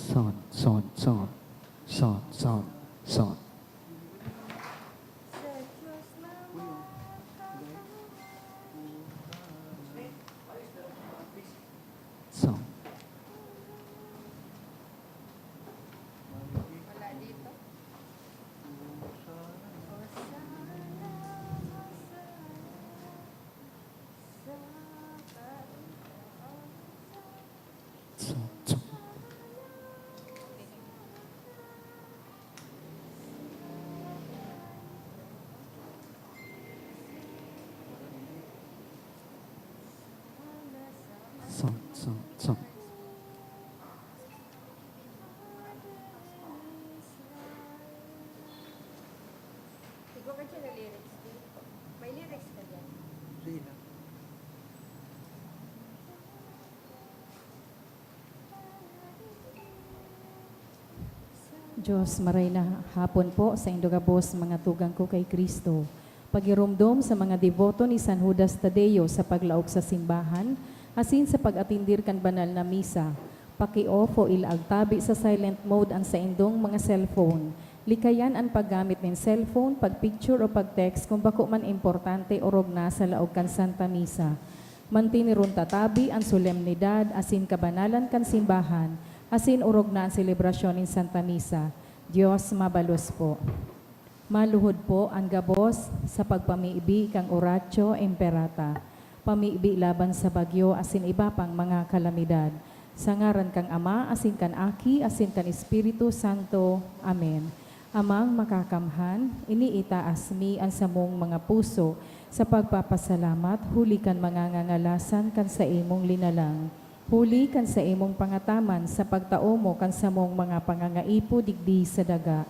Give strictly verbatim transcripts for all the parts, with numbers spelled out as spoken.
Sound, sound, sound. Sound, sound, sound. Sound. Sound, sound. Sound, sound, sound. Igwa ka dyan na lyrics, di? May lyrics ka dyan? Hindi na. Diyos, maray na hapon po saindo gabos, mga tugang ko kay Cristo. Pagiromdom sa mga deboto ni San Judas Tadeo sa paglaog sa simbahan, asin sa pag-atindir kan banal na misa. Paki-off o ilaag tabi sa silent mode an saindong mga cellphone. Likayan an paggamit nin cellphone, pag-picture o pag-text kung bako man importante orog na sa laog kan Santa Misa. Mantineron ta tabi an solemnidad asin kabanalan kan simbahan, asin orog na an selebrasyon nin Santa Misa. Dios mabalos po. Maluhod po an gabos sa pagpamibi kan Oratio Imperata. Pamibi laban sa bagyo asin iba pang mga kalamidad. Sa ngaran kan Ama, asin kan Aki, asin kan Espiritu Santo. Amen. Amang Makakamhan, iniitaas mi an samong mga puso sa pagpapasalamat huli kan mga ngangalasan kan saimong linalang, huli kan saimong pangataman sa pagtao mo kan samong mga pangangaipo digdi sa daga,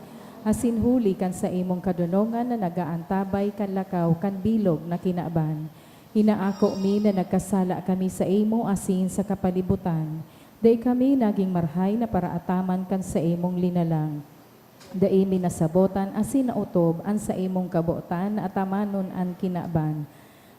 asin huli kan saimong kadonongan na nag-aantabay kan lakaw kan bilog na kinaban. Inaako mi na nagkasala kami saimo asin sa kapalibutan. Dai kami nagin marahay na paraataman kan saimong linalang. Dai mi nasabotan asin naotob an saimong kabotan na atamanon an kinaban.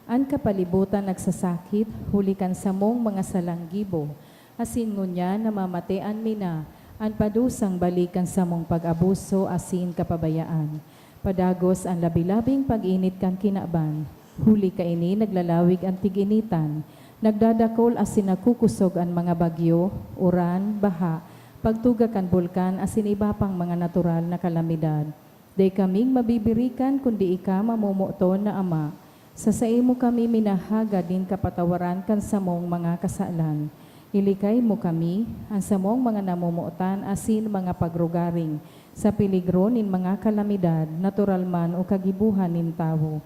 An kapalibutan nagsasakit huli kan samong mga salang gibo, asin ngunyan namamatean mi na an padusang balik kan samong pag-abuso asin kapabayaan. Padagos an labi-labing pag-init kan kinaban, huli kaini naglalawig an tig-initan, nagdadakol asin nagkukusog an mga bagyo, uran, baha, pagtuga kan bulkan asin iba pang mga natural na kalamidad. Dai kaming mabibirikan kundi ika, mamomoton na Ama. Sa saimo kami minahagad nin kapatawaran kan samong mga kasalan. Ilikay mo kami, an samong mga namomotan asin mga pagrugaring, sa peligro nin mga kalamidad, natural man o kagibohan nin tawo.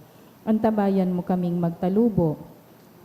Antabayan mo kaming magtalubo,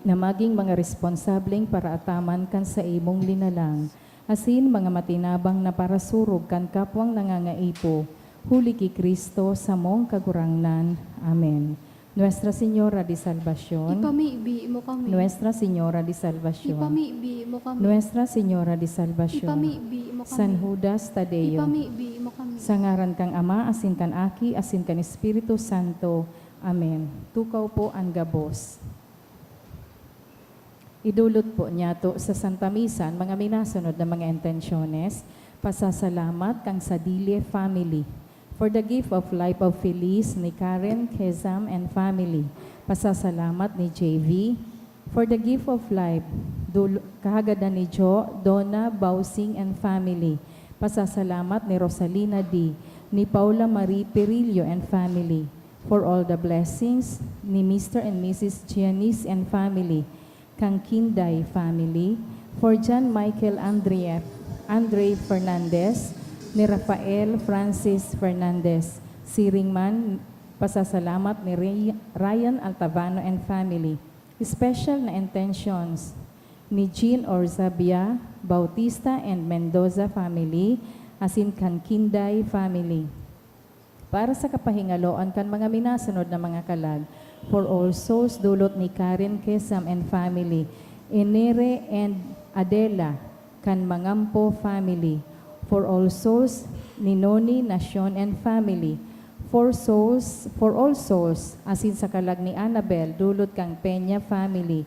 na magin mga responsableng paraataman kan saimong linalang, asin mga matinabang na parasurog kan kapwang nangangaipo, huli ki Cristo, samong Kagurangnan. Amen. Nuestra Señora de Salvacion. Ipamibi mo kami. Nuestra Señora de Salvacion. Ipamibi mo kami. Nuestra Señora de Salvacion. Ipamibi mo kami. San Judas Tadeo. Ipamibi mo kami. Sa ngaran kan Ama, asin kan Aki, asin kan Espiritu Santo. Amen. Tukaw po an gabos. Idulot po niyato sa Santa Misa an mga minasunod na mga intensyones: pasasalamat kan Sadille family, for the gift of life of Feliz ni Karen, Kezam, and family. Pasasalamat ni J V, for the gift of life, dul-, kahagadan ni Jo, Donna, Bausing, and family. Pasasalamat ni Rosalina D, ni Paula Marie Perillo and family, for all the blessings ni Mister and Missus Giannis and family, kan Kinday family, for John Michael Andrea, Andre Fernandez, ni Rafael Francis Fernandez, siring man pasasalamat ni Ray-, Ryan Altavano and family. Special na intentions ni Jean Orzabia Bautista and Mendoza family, asin kan Kinday family. Para sa kapahingaloan kan mga minasunod na mga kalag, for all souls, dulot ni Karen Kesam and family, Enere and Adela, kan Mangampo family, for all souls ni Noni, Nacion, and family, for souls, for all souls, asin sa kalag ni Annabel, dulot kan Peña family,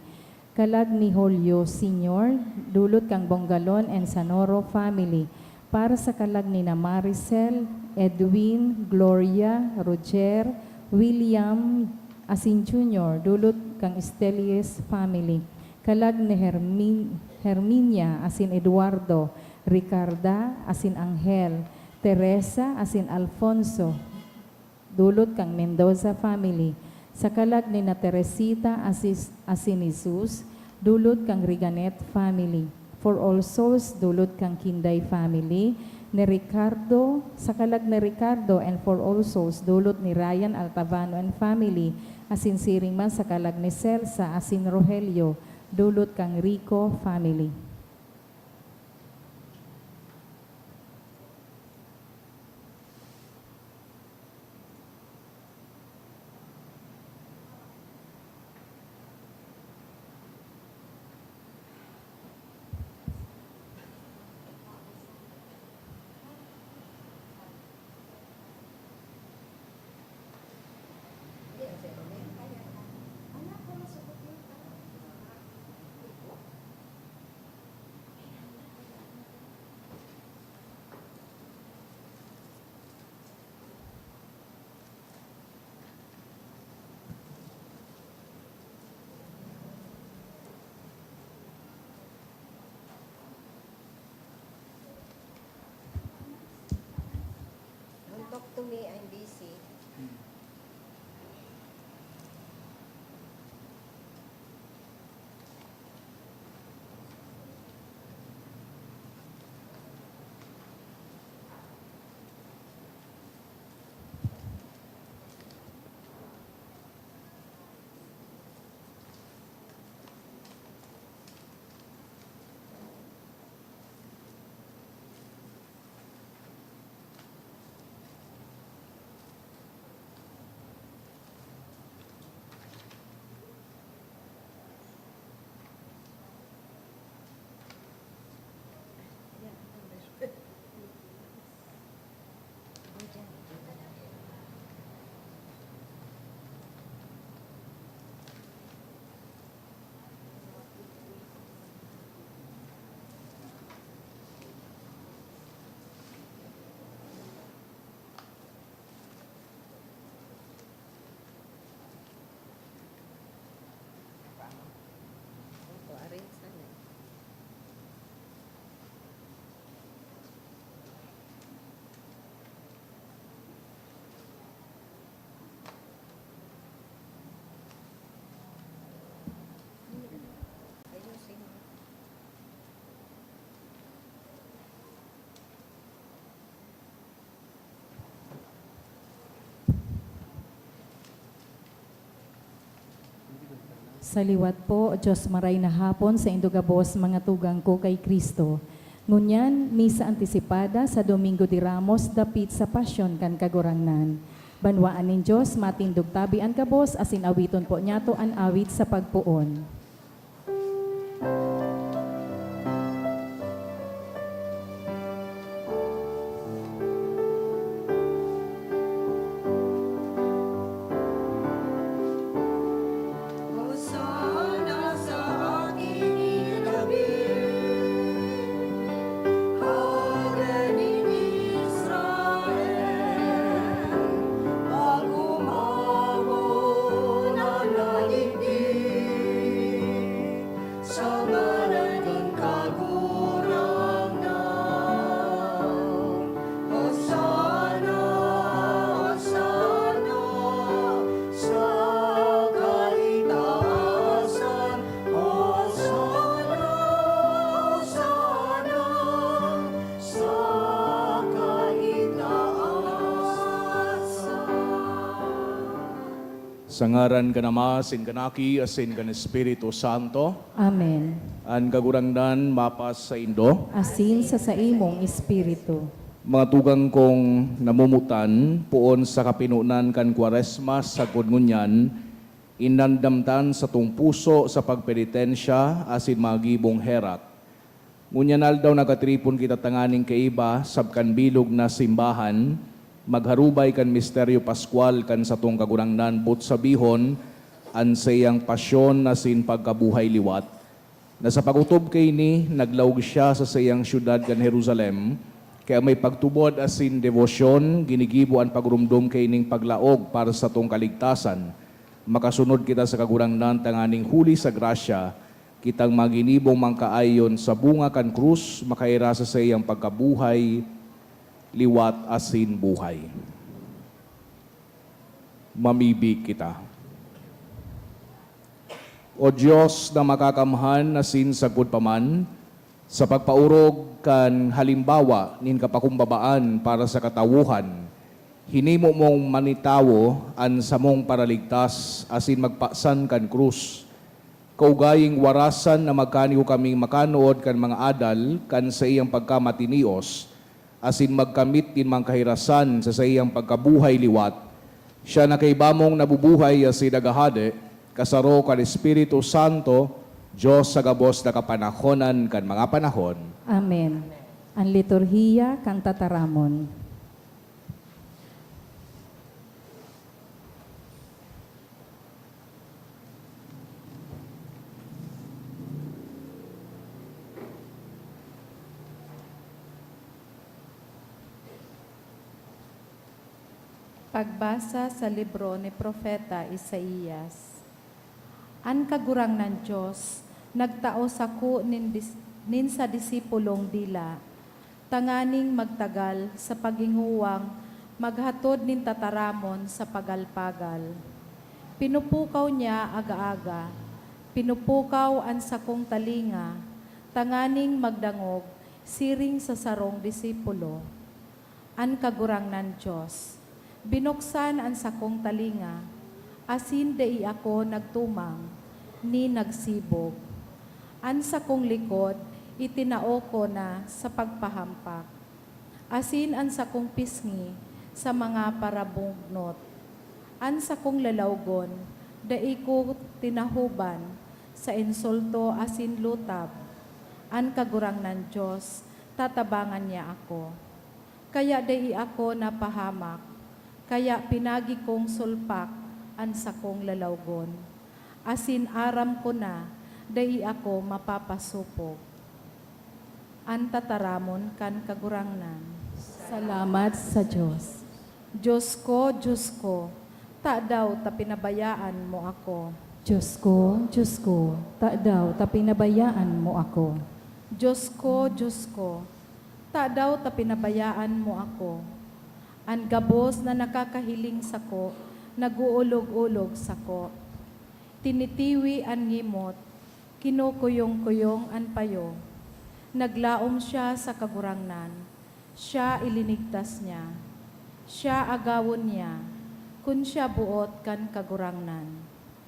kalag ni Julio Senior, dulot kan Bongalon and Sanoro family, Para sa kalag ni na Maricel, Edwin, Gloria, Roger, William, asin Junior, dulot kan Estelies family. Kalag ni Hermin-, Herminia asin Eduardo, Ricarda asin Angel, Teresa asin Alfonso, dulot kan Mendoza family. Sa kalag ni na Teresita asis-, asin Jesus, dulot kan Riganet family. For All Souls, dulot kan Kinday family, ni Ricardo, sa kalag ni Ricardo, and For All Souls, dulot ni Ryan Altavano and family, asin siring man sa kalag ni Celsa asin Rogelio, dulot kan Rico family. Don't talk to me, I'm busy. Sa liwat po, Dios maray na hapon saindo gabos, mga tugang ko kay Cristo. Ngunyan, misa antisipada sa Domingo de Ramos dapit sa Pasyon kan Kagurangnan. Banwaan nin Dios, matindog tabi an gabos asin awiton po niyato an awit sa pagpoon. Sa ngaran kan Kagurangnan, Hosanna, Hosanna sa kaitaasan, Hosanna, Hosanna sa kaitaasan. Sa ngaran kan Ama, asin kan Aki, asin kan Espiritu Santo. Amen. An Kagurangnan mapasaindo. Asin sa saimong espiritu. Mga tugang kong namumutan, poon sa kapinonan kan Kwaresma sagkod ngunyan, inandam tan satong puso sa pagpenitensya asin magibong herak. Ngunyan aldaw nagkatiripon kita tanganing kaiba sab kan bilog na simbahan, magharubay kan misteryo paskwal kan satong Kagurangnan, boot sabihon, an saiyang pasyon asin pagkabuhay liwat, na sa pag-otob kaini, naglaog siya sa saiyang syudad kan Jerusalem, Kaya may pagtubod asin debosyon, ginigibo an pagromdom kaining paglaog para sa satong kaligtasan. Makasunod kita sa Kagurangnan tanganing huli sa grasya, kitang maginibong mangkaayon sa bunga kan krus, makaira sa saiyang pagkabuhay, liwat asin buhay. Mamibi kita. O Dios na makakamhan asin sagkod pa man, sa pagpaorog kan halimbawa nin kapakumbabaan para sa katawohan, hinimo mong manitawo an samong paraligtas asin magpasan kan krus. Kaugaying warasan na magkaniho kaming makanood kan mga adal kan saiyang pagkamatinios, asin magkamit nin mangkahirasan sa saiyang pagkabuhay liwat. Siya na kaiba mong nabubuhay asin naghahade, kasaro kan Espiritu Santo, Dios sa gabos na kapanahonan kan mga panahon. Amen. An liturhiya kan tataramon. Pagbasa sa libro ni Propeta Isaias. An Kagurangnan Dios nagtao sako nin dis-, nin sa disipulong dila, tanganing magtagal sa paghinguwang maghatod nin tataramon sa pagalpagal. Pinupukaw niya aga-aga, pinupukaw an sakong talinga tanganing magdangog siring sa sarong disipulo. An Kagurangnan Dios, binuksan an sakong talinga, asin dai ako nagtumang, ni nagsibog. An sakong likod itinao ko na sa pagpahampak, asin an sakong pisngi sa mga parabugnot. An sakong lalawgon, dai ko tinahoban sa insulto asin lutab. An Kagurangnan Dios, tatabangan niya ako. Kaya dai ako napahamak, kaya pinagi kong sulpak an sakong lalawgon, asin aram ko na dai ako mapapasopog. An tataramon kan Kagurangnan. Salamat sa Dios. Dios ko, Dios ko, tadaw ta pinabayaan mo ako? Dios ko, Dios ko, tadaw ta pinabayaan mo ako? Dios ko, Dios ko, tadaw ta pinabayaan mo ako? An gabos na nakakahiling sako, nag-oolog-olog sako. Tinitiwi an ngimot, kinukuyong-kuyong an payo. Naglaom siya sa Kagurangnan, siya ilinigtas niya. Siya agawon niya, kun siya boot kan Kagurangnan.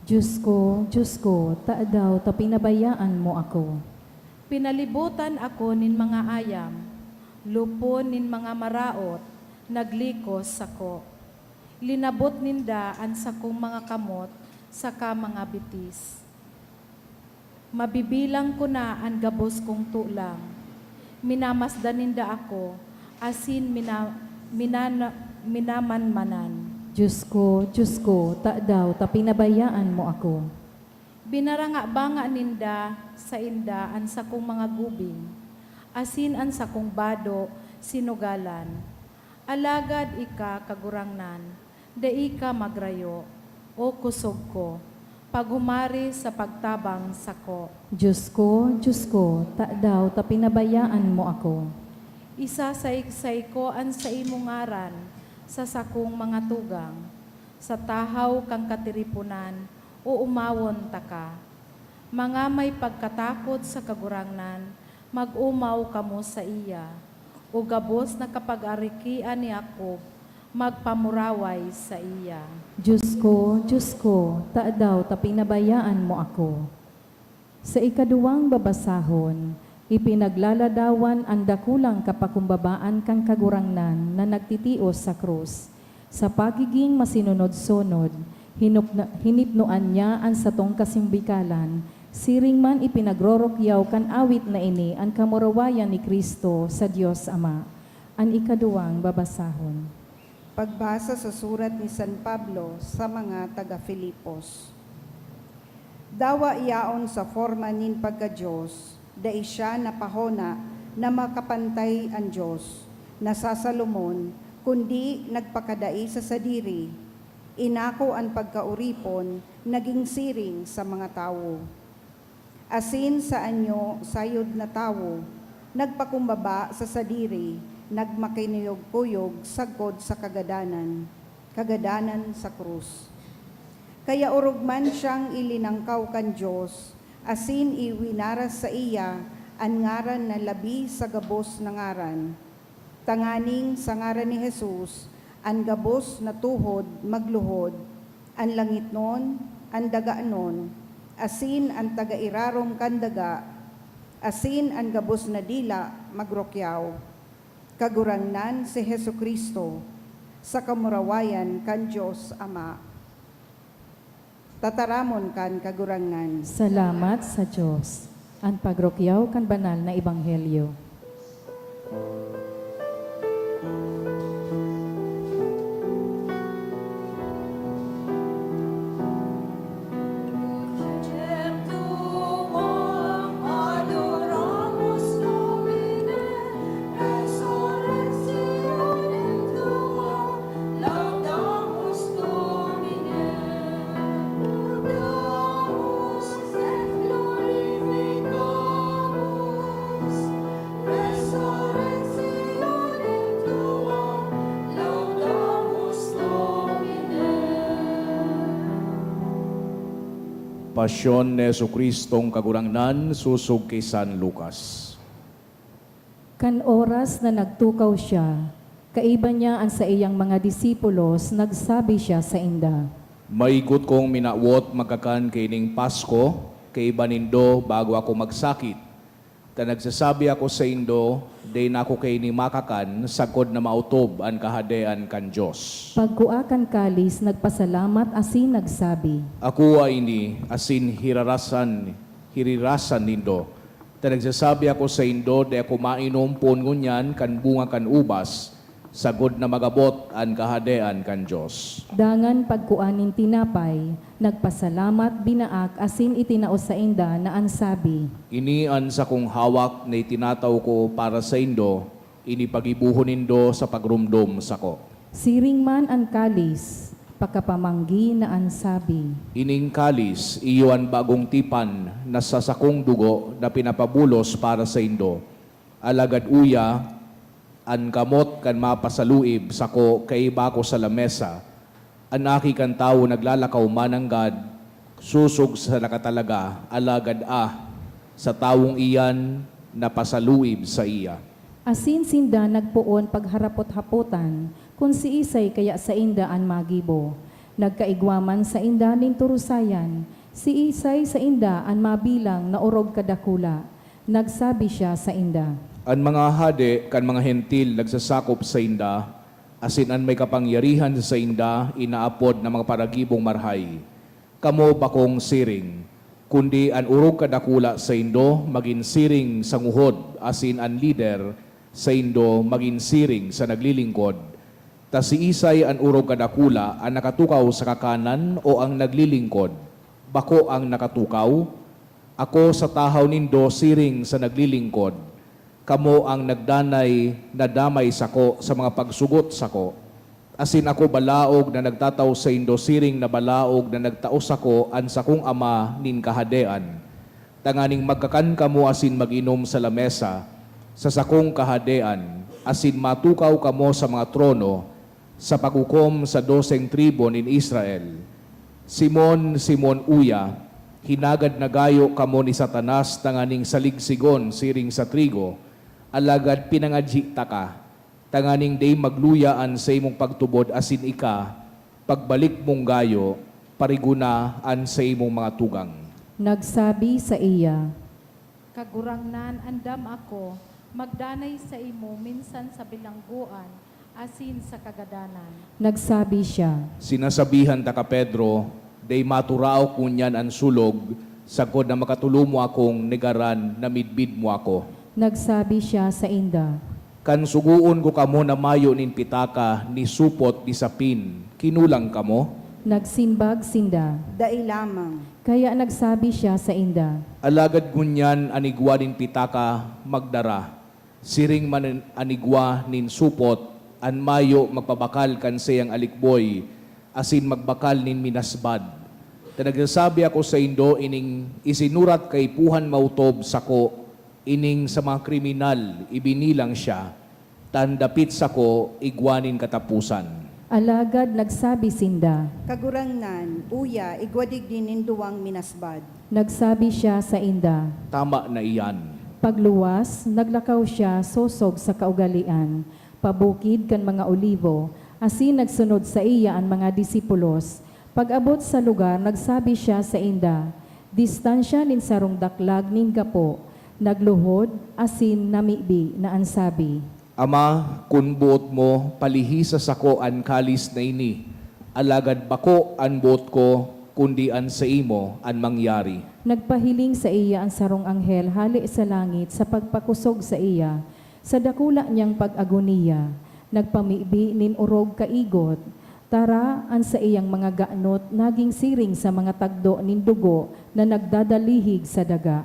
Dios ko, Dios ko, tadaw ta pinabayaan mo ako? Pinalibotan ako nin mga ayam, lupon nin mga maraot, naglikos sako. Linabot ninda an sakong mga kamot saka mga bitis. Mabibilang ko na an gabos kong tulang. Minamasdan ninda ako, asin mina-, minana-, minamanmanan. Dios ko, Dios ko, tadaw ta pinabayaan mo ako? Binaranga-banga ninda sainda an sakong mga gubing, asin an sakong bado sinugalan. Alagad ika, Kagurangnan, dai ka magrayo, o kusog ko, paghumari sa pagtabang sako. Dios ko, Dios ko, tadaw ta pinabayaan mo ako? Isasaysay ko an saimong ngaran sa sakong mga tugang. Sa tahaw kan katiriponan, oomawon taka. Mga may pagkatakot sa Kagurangnan, mag-omaw kamo saiya. O gabos na kapagarikian ni Jacob, magpamuraway saiya. Dios ko, Dios ko, tadaw ta pinabayaan mo ako? Sa ikaduwang babasahon, ipinaglaladawan an dakulang kapakumbabaan kan Kagurangnan na nagtitios sa krus. Sa pagiging masinunod-sunod, hinupna-, hinipnoan niya an satong kasimbikalan, siring man ipinagrorokyaw kan awit na ini an kamurawayan ni Cristo sa Dios Ama. An ikaduwang babasahon. Pagbasa sa surat ni San Pablo sa mga taga Filipos. Dawa yaon sa forma nin pagka-Dios, dai siya napahona na makapantay an Dios, na sa Salomon, kundi nagpakadai sa sadiri, inako an pagkaoripon, nagin siring sa mga tawo. Asin sa anyo sayod na tawo, nagpakumbaba sa sadiri, nagmakinuyog-kuyog sagkod sa kagadanan, kagadanan sa krus. Kaya orog man siyang ilinangkaw kan Dios, asin iwinaras saiya an ngaran na labi sa gabos na ngaran, tanganing sa ngaran ni Jesus, an gabos na tuhod magluhod, an langitnon, an daganon, asin an taga-irarom kan daga, asin an gabos na dila magrukyaw. Kagurangnan si Jesu-Cristo, sa kamurawayan kan Dios Ama. Tataramon kan Kagurangnan. Salamat sa Dios. An pagrukyaw kan banal na ebanghelyo. Pasyon ni Jesu-Cristong Kagurangnan sosog ki San Lucas. Kan oras na nagtukaw siya, kaiba niya an saiyang mga disipulos, nagsabi siya sainda, "Maigot kong minawot magkakan kaining Pasko kaiba nindo bago ako magsakit. Ta nagsasabi ako saindo, dai na ako kaini makakan sagkod na maotob an Kahadean kan Dios." Pagkua kan kalis, nagpasalamat asin nagsabi, "Akoa ini asin hirarasan, hirirasan nindo. Ta nagsasabi ako saindo, dai ako mainom poon ngunyan kan bunga kan ubas, sagkod na mag-abot an Kahadean kan Dios." Dangan pagkua nin tinapay, nagpasalamat, binaak, asin itinao sainda na an sabi, "Ini an sakong hawak na itinataw ko para saindo, ini paggibohon nindo sa pagromdom sako." Siring man an kalis, pakapamanggi na an sabi, "Ining kalis iyo an bagong tipan na sa sakong dugo na pinapabulos para saindo. Alagad uya, an kamot kan mapasaluib sako kaiba ko sa lamesa. An Aki kan Tawo naglalakaw man nanggad sosog sa nakatalaga, alagad, ah, sa tawong iyan na pasaluib saiya." Asin sinda nagpoon pagharapot-hapotan kun siisay kaya sainda an magibo. Nagkaigwa man sainda nin turusayan, siisay sainda an mabilang na orog kadakula. Nagsabi siya sainda, "An mga hade kan mga Hentil nagsasakop sainda, asin an may kapangyarihan sainda inaapod na mga paragibong marahay. Kamo bakong siring, kundi an orog kadakula saindo magin siring sa nguhod, asin an lider saindo magin siring sa naglilingkod. Ta siisay an orog kadakula, an nakatukaw sa kakanan o an naglilingkod? Bako an nakatukaw? Ako sa tahaw nindo siring sa naglilingkod. Kamo an nagdanay na damay sako sa mga pagsugot sako. Asin ako balaog na nagtatao saindo siring na balaog na nagtao sako an sakong Ama nin Kahadean, tanganing magkakan kamo asin mag-inom sa lamesa sa sakong Kahadean, asin matukaw kamo sa mga trono sa paghukom sa doseng tribu nin Israel. Simon, Simon, uya, hinagad na gayo kamo ni Satanas tanganing saligsigon siring sa trigo, alagad pinangadyi taka, tanganing dai magluya an saimong pagtubod asin ika, pagbalik mong gayo, parigona an saimong mga tugang." Nagsabi saiya, "Kagurangnan, andam ako magdanay saimo minsan sa bilanggoan asin sa kagadanan." Nagsabi siya, "Sinasabihan taka, Pedro, dai maturaok ngunyan an sulog, sagkod na makatulumo akong negaran na midbid mo ako." Nagsabi siya sainda, "Kan sugoon ko kamo na mayo nin pitaka ni supot ni sapin, kinulang kamo?" Nagsimbag sinda, "Dai lamang." Kaya nagsabi siya sainda, "Alagad ngunyan an igwa nin pitaka magdara, Siring man an igwa nin supot, an mayo magpabakal kan saiyang alikboy, asin magbakal nin minasbad. Ta nagsasabi ako saindo, ining isinurat kaipuhan maotob sako, ining sa mga kriminal ibinilang siya, ta an dapit sako igwa nin kataposan. Alagad nagsabi sinda, "Kagurangnan, uya, igwa digdi nin duwang minasbad." Nagsabi siya sainda, "Tama na iyan." Pagluwas, naglakaw siya sosog sa kaugalean, pabukid kan mga Olivo, asin nagsunod saiya an mga disipulos. Pag-abot sa lugar, nagsabi siya sainda, distansya nin sarong daklag nin gapo, nagluhod, asin namibi na an sabi, "Ama, kun boot mo, palihis sa sako an kalis na ini. Alagad bako an boot ko, kundi an saimo an mangyari." Nagpahiling saiya an sarong anghel hale sa langit sa pagpakosog saiya, sa dakula niyang pag-agoniya. Nagpamibi nin orog kaigot. Tara, an saiyang mga ganot nagin siring sa mga tagdo nin dugo na nagdadalihig sa daga.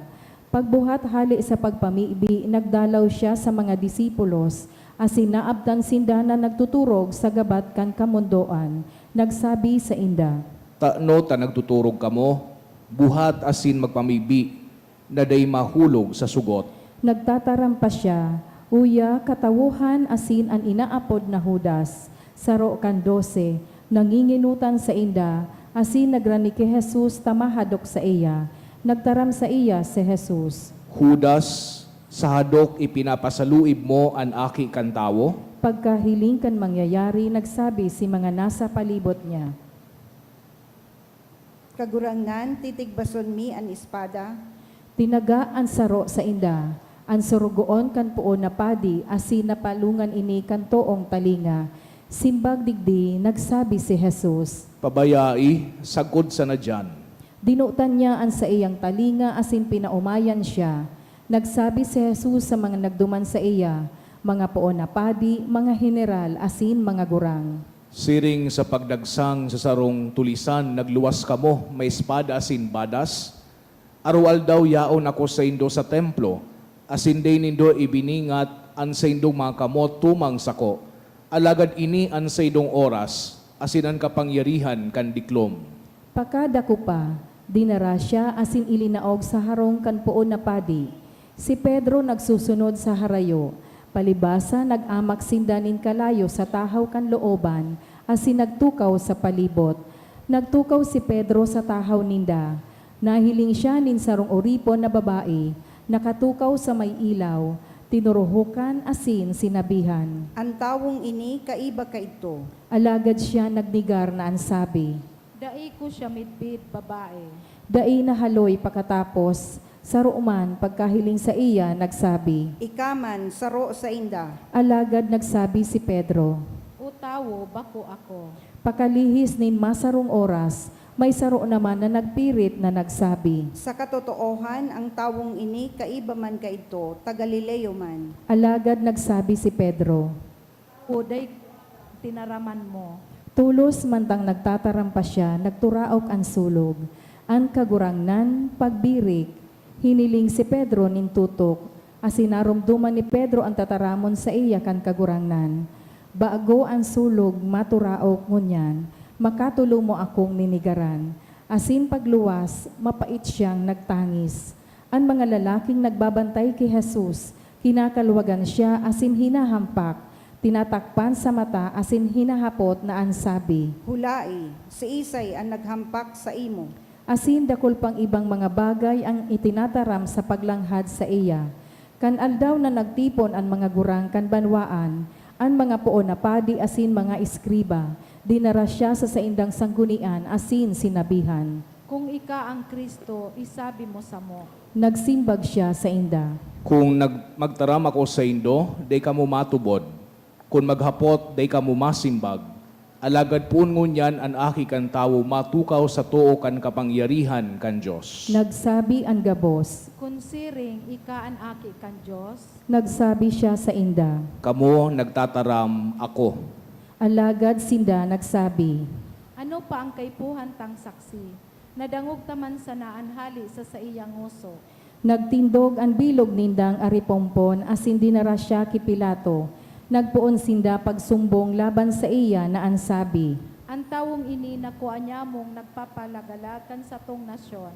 Pagbuhat hale sa pagpamibi, nagdalaw siya sa mga disipulos, asin naabtan sinda na nagtuturog sa gabat kan kamondoan. Nagsabi sainda, "Tano ta nagtuturog kamo? Buhat asin magpamibi, na dai mahulog sa sugot." Nagtataram pa siya, uya, katawohan asin an inaapod na Judas, saro kan dose, nangingenotan sainda, asin nagrani ki Jesus ta mahadok saiya. Nagtaram saiya si Jesus, "Judas, sa hadok ipinapasaluib mo an Aki kan Tawo?" Pagkahiling kan mangyayari, nagsabi si mga nasa palibot niya, "Kagurangnan, titigbason mi an espada?" Tinaga an saro sainda, an sorogoon kan poon na padi, asin napalongan ini kan toong talinga. Simbag digdi, nagsabi si Jesus, "Pabayai, sagkod sana diyan." Dinotan niya an saiyang talinga asin pinaomayan siya. Nagsabi si Jesus sa mga nagduman saiya, mga poon na padi, mga heneral, asin mga gurang, "Siring sa pagdagsang sa sarong tulisan nagluwas kamo may espada asin badas? Araw-aldaw yaon ako saindo sa templo, asin dai nindo ibiningat an saindong mga kamot tumang sako. Alagad ini an saindong oras asin an kapangyarihan kan diklom." Pakadako pa, dinara siya asin ilinaog sa harong kan poon na padi. Si Pedro nagsusunod sa harayo. Palibasa, nag-amak sinda nin kalayo sa tahaw kan looban asin nagtukaw sa palibot. Nagtukaw si Pedro sa tahaw ninda. Nahiling siya nin sarong oripon na babae, nakatukaw sa may ilaw, tinuruhokan asin sinabihan, "An tawong ini kaiba kaidto." Alagad siya nagnegar na an sabi, "Dai ko siya midbid, babae." Dai nahaloy pakatapos, saro man, pagkahiling saiya, nagsabi, "Ika man saro sainda." Alagad nagsabi si Pedro, "O tawo, bako ako." Pakalihis nin masarong oras, may saro naman na nagpirit na nagsabi, "Sa katotoohan, ang tawong ini kaiba man kaidto, ta Galileo man." Alagad nagsabi si Pedro, "O, dai ko tinaraman mo." Tolos mantang nagtataram pa siya, nagturaok an sulog. An Kagurangnan, pagbirik, hiniling si Pedro nin tutok, asin naromdoman ni Pedro an tataramon saiya kan Kagurangnan. Bago an sulog maturaok ngunyan, makatulumo akong ninegaran. Asin pagluwas, mapait siyang nagtangis. An mga lalaking nagbabantay ki Jesus, kinakalwagan siya asin hinahampak, tinatakpan sa mata asin hinahapot na an sabi, "Hulai, siisay an naghampak saimo?" Asin dakul pang ibang mga bagay an itinataram sa paglanghad saiya. Kan aldaw na nagtipon an mga gurang kan banwaan, an mga poon na padi asin mga eskriba, dinara siya sa saindang sanggunian asin sinabihan, "Kun ika an Cristo, isabi mo samo." Nagsimbag siya sainda, "Kun nag-, magtaram ako saindo, dai kamo matubod. Kun maghapot, dai kamo masimbag. Alagad poon ngunyan an Aki kan Tawo matukaw sa too kan kapangyarihan kan Dios." Nagsabi an gabos, "Kun siring ika an Aki kan Dios?" Nagsabi siya sainda, "Kamo nagtataram ako." Alagad sinda nagsabi, "Ano pa an kaipuhan tang saksi? Nadangog ta man sana an hale sa saiyang ngoso." Nagtindog an bilog nindang aripompon asin dinara siya ki Pilato. Nagpoon sinda pagsumbong laban saiya na an sabi, "An tawong ini nakua niyamong nagpapalagalag kan satong nasyon.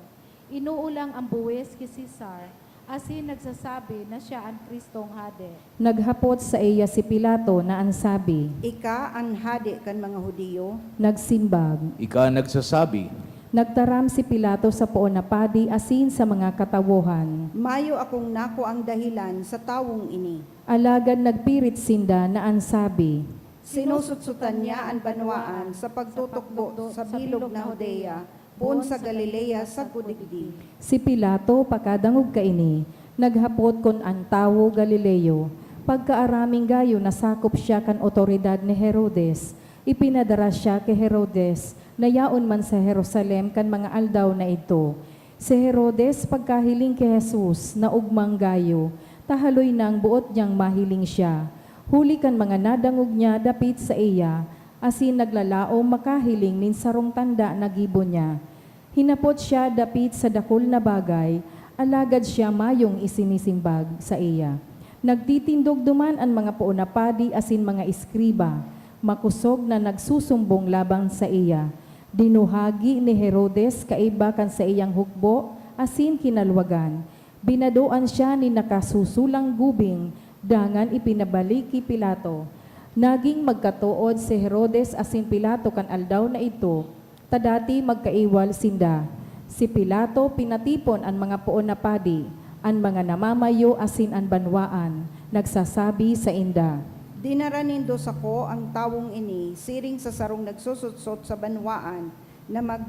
Inoolang an buwis ki Cesar, asin nagsasabi na siya an Cristong hade." Naghapot saiya si Pilato na an sabi, "Ika an hade kan mga Judio?" Nagsimbag, "Ika nagsasabi." Nagtaram si Pilato sa poon na padi asin sa mga katawohan, "Mayo akong nakuang dahelan sa tawong ini." Alagad nagpirit sinda na an sabi, "Sinusutsutan niya an banwaan sa pagtutukbo sa bilog na Judea poon sa Galilea sagkod digdi." Si Pilato, pakadangog kaini, naghapot kun an tawo Galileo. Pagkaaram ninda nasakop siya kan awtoridad ni Herodes, ipinadara siya ki Herodes, na yaon man sa Jerusalem kan mga aldaw na idto. Si Herodes, pagkahiling ki Jesus, naogma gayo, ta haloy nang boot niyang mahiling siya, huli kan mga nadangog niya dapit saiya, asin naglalaom makahiling nin sarong tanda na gibo niya. Hinapot siya dapit sa dakul na bagay, alagad siya mayong isinisimbag saiya. Nagtitindog duman an mga poon na padi asin mga eskriba, makosog na nagsusumbong laban saiya. Dinuhagi ni Herodes kaiba kan saiyang hukbo asin kinalwagan. Binadoan siya nin nakasusulang gubing, dangan ipinabalik ki Pilato. Nagin magkatood si Herodes asin Pilato kan aldaw na idto, ta dati magkaiwal sinda. Si Pilato pinatipon an mga poon na padi, an mga namamayo asin an banwaan, nagsasabi sainda, "Dinara nindo sako an tawong ini siring sa sarong nagsusutsot sa banwaan na mag-,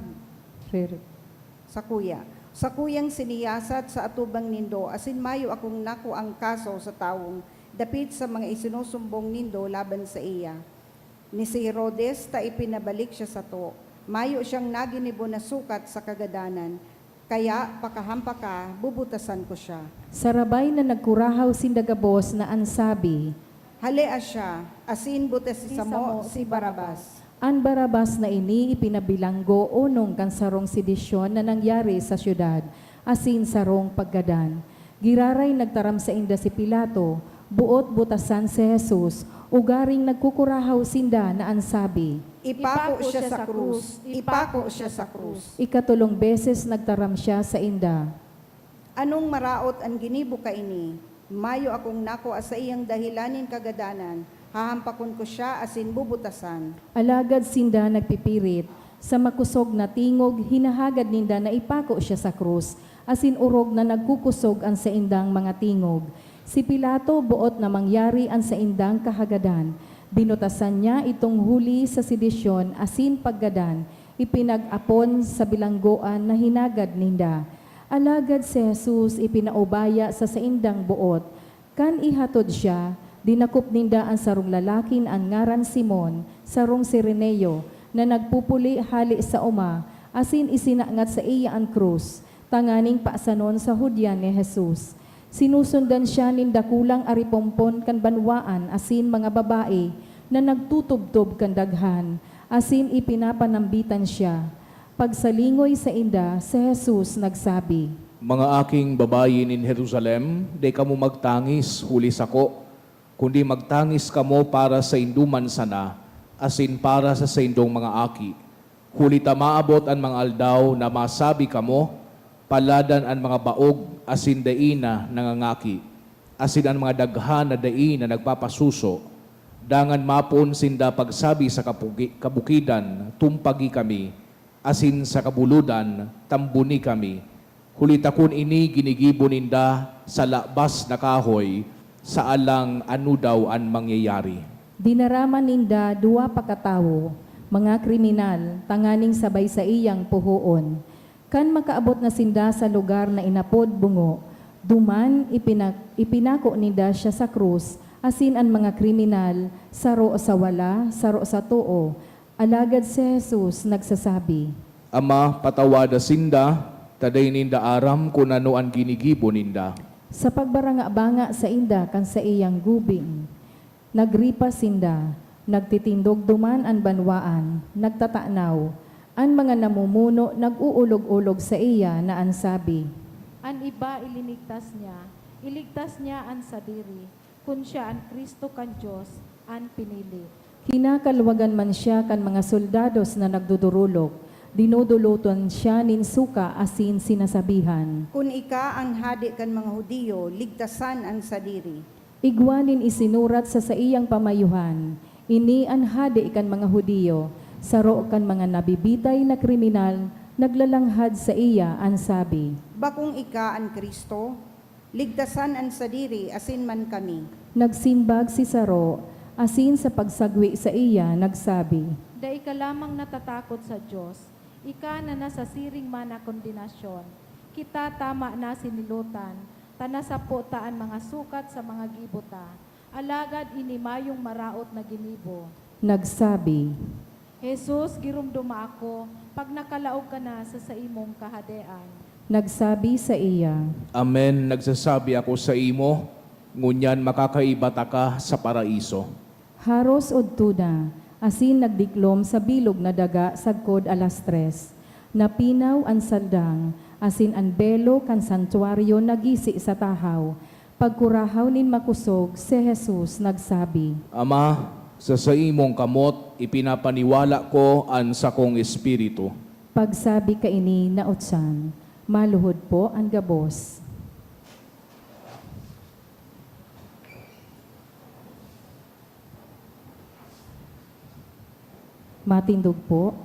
Rere- sakuya. Sakuyang siniyasat sa atubang nindo, asin mayo akong nakuang kaso sa tawong dapit sa mga isinusumbong nindo laban saiya. Ni si Herodes ta ipinabalik siya sato, mayo siyang naginibo na sukat sa kagadanan, kaya pakahampaka, bubutasan ko siya." Sarabay na nagkurahaw sinda gabos na an sabi, "Halea siya, asin butasi samo si Barabas." An Barabas na ini ipinabilanggo onong kan sarong sedisyon na nangyari sa syudad, asin sarong paggadan. Giraray nagtaram sainda si Pilato, boot butasan si Jesus, ugaring nagkukurahaw sinda na an sabi, "Ipako siya sa krus! Ipako siya sa krus!" Ikatolong beses nagtaram siya sainda, "Anong maraot an ginibo kaini? Mayo akong nakua saiyang dahelan nin kagadanan, hahampakon ko siya asin bubutasan." Alagad sinda nagpipirit, sa makosog na tingog hinahagad ninda na ipako siya sa krus, asin orog na nagkukosog an saindang mga tingog. Si Pilato boot na mangyari an saindang kahagadan. Binutasan niya itong huli sa sedisyon asin paggadan, ipinag-apon sa bilanggoan na hinagad ninda. Alagad si Jesus ipinaubaya sa saindang boot. Kan ihatod siya, dinakop ninda an sarong lalaking an ngaran Simon, sarong Cireneo, na nagpupuli hale sa oma, asin isinangat saiya an krus, tanganing pasanon sa hudyan ni Jesus. Sinusundan siya nin dakulang aripompon kan banwaan asin mga babae na nagtutubtob kan daghan, asin ipinapanambitan siya. Pagsalingoy sainda, si Jesus nagsabi, "Mga aking babayi nin Jerusalem, dai kamo magtangis huli sako, kundi magtangis kamo para saindo man sana, asin para sa saindong mga aki. Huli ta maabot an mga aldaw na masabi kamo, 'Paladan an mga baog asin dai na nangangaki, asin an mga daghan na dai na nagpapasuso.' Dangan mapoon sinda pagsabi sa kapugi-, kabukidan, 'Tumpagi kami,' asin sa kabulodan, 'Tamboni kami.' Huli ta kun ini ginigibo ninda sa labas na kahoy, saalang ano daw an mangyayari?" Dinara man ninda duwa pa katawo, mga kriminal, tanganing sabay saiyang puhoon. Kan makaabot na sinda sa lugar na inapod Bungo, duman ipina-, ipinako ninda siya sa krus, asin an mga kriminal, saro sa wala, saro sa too. Alagad si Jesus nagsasabi, "Ama, patawada sinda, ta dai ninda aram kun ano an ginigibo ninda." Sa pagbaranga-banga sainda kan saiyang gubing, nagripas sinda, nagtitindog duman an banwaan, nagtatanaw. An mga namumuno nag-uulog-olog saiya na an sabi, An iba ilinigtas niya, iligtas niya an sadiri, kun siya an Cristo kan Dios, an pinili. Kinakalwagan man siya kan mga soldados na nagdodorolok, dinudulotan siya nin suka asin sinasabihan, "Kun ika an hade kan mga Judio, ligtasan an sadiri." Igwa nin isinurat sa saiyang pamayuhan, "Ini an hade kan mga Judio." Saro kan mga nabibitay na kriminal naglalanghad saiya an sabi, "Bakong ika an Cristo? Ligtasan an sadiri asin man kami." Nagsimbag si saro, asin sa pagsagwe saiya nagsabi, "Dai ka lamang natatakot sa Dios, ika na nasa siring man na kondenasyon. Kita tama na sinilotan, ta nasapo ta an mga sukat sa mga gibo ta, alagad ini mayong maraot na ginibo." Nagsabi, "Jesus, giromdoma ako pag nakalaog ka na sa saimong Kahadean." Nagsabi saiya, "Amen, nagsasabi ako saimo, ngunyan makakaiba taka sa Paraiso." Haros odto na, asin nagdiklom sa bilog na daga sagkod alas tres. Napinaw an saldang, asin an belo kan santuaryo nagisi sa tahaw. Pagkurahaw nin makosog, si Jesus nagsabi, "Ama, sa saimong kamot ipinapaniwala ko an sakong espiritu." Pagsabi kaini, nautsan. Maluhod po an gabos. Matindog po.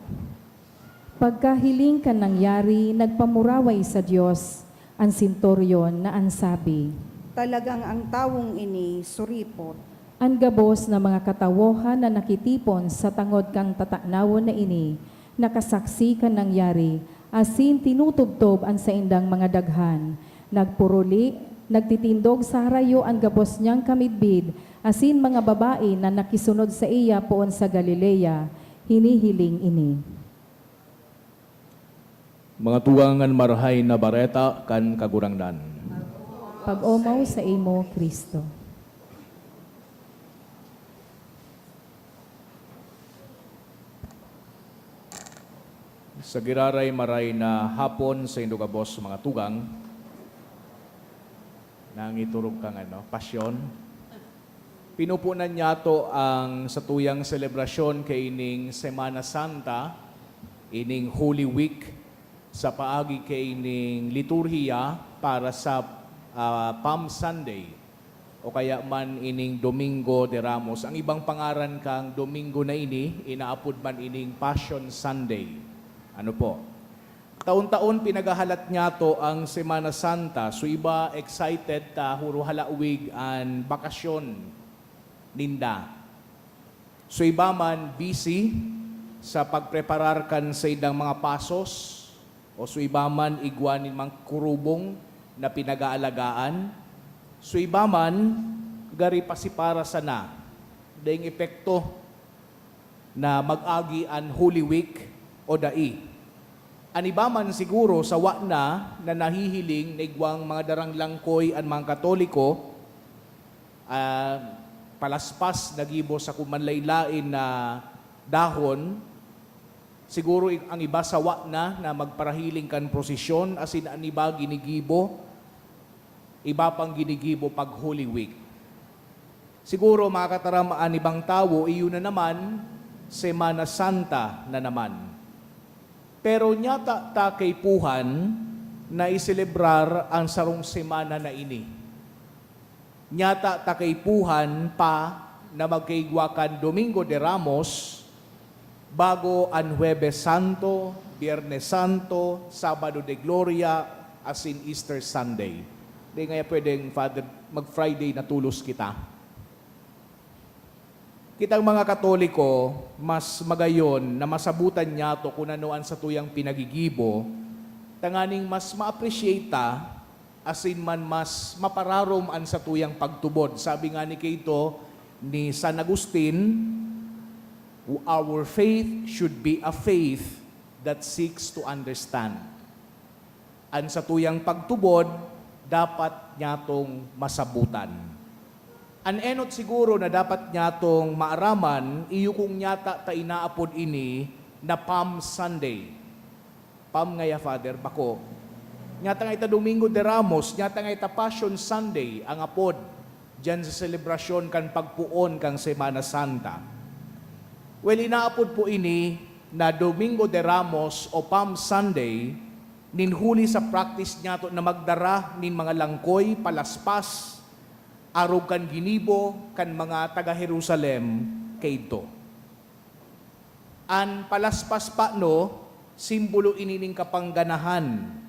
Pagkahiling kan nangyari, nagpamuraway sa Dios an senturyon na an sabi, "Talagang ang tawong ini suripot." An gabos na mga katawohan na nakitipon sa tangod kan tatanawon na ini, nakasaksi kan nangyari, asin tinutubtob an saindang mga daghan. Nagpuruli, nagtitindog sa harayo an gabos niyang kamidbid, asin mga babae na nakisunod saiya poon sa Galilea, hinihiling ini. Mga tugang, an Marahay na Bareta kan Kagurangnan. Pag-omaw saimo, Cristo. Sa giraray maray na hapon saindo gabos, mga tugang. Nangiturog kang ano, pasyon. Pinupunan niyato ang satuyang selebrasyon kaining Semana Santa, ining Holy Week, sa paagi kaining liturhiya para sa, ah, Palm Sunday, o kaya man ining Domingo de Ramos. Ang ibang pangaran kang Domingo na ini, inaapod man ining Passion Sunday. Ano po? Taon-taon pinaghahalat niyato ang Semana Santa. So, iba excited ta huro halawig an bakasyon ninda. So, iba man busy sa pagpreparar kan saindang mga pasos, o so iba man igwa nin mga kurubong na pinag-aalagaan. So, iba man gari pasipara sana, daing epekto na mag-agi an Holy Week o dai. An iba man siguro sawa na, na nahihiling na igwang mga darang langkoy an mga Katoliko, ah, palaspas na gibo sa kumanlain-lain na dahon. Siguro i-, ang iba sawa na, na magparahiling kan prosesyon, asin an iba ginigibo, iba pang ginigibo pag Holy Week. Siguro, mga kataram, an ibang tawo, iyo na naman, Semana Santa na naman. Pero nyata ta kaipuhan na iselebrar an sarong semana na ini. Nyata ta kaipuhan pa na magkaigwa kan Domingo de Ramos, bago an Huwebes Santo, Biyernes Santo, Sabado de Gloria, asin Easter Sunday. Di ngaya pwedeng, Father, mag-Friday na tolos kita. Kitang mga Katoliko, mas magayon na masabutan niyato kun ano an satuyang pinagigibo, tanganing mas ma-appreciate ta asin man mas mapararom an satuyang pagtubod. Sabi ngani kaito ni San Agustin, "Our faith should be a faith that seeks to understand." An satuyang pagtubod dapat nyatong masabutan. An enot siguro na dapat nyatong maaraman, iyo kung nyata ta inaapod ini na Palm Sunday. Palm ngaya, Father? Bako. Nyata nga ita Domingo de Ramos, nyata nga ita Passion Sunday ang apod diyan sa selebrasyon kan pagpoon kan Semana Santa. Well, inaapod po ini na Domingo de Ramos o Palm Sunday nin huli sa practice nyato na magdara nin mga langkoy, palaspas, arog kan ginibo kan mga taga Jerusalem kaidto. An palaspas pa, no, simbolo ini nin kapangganahan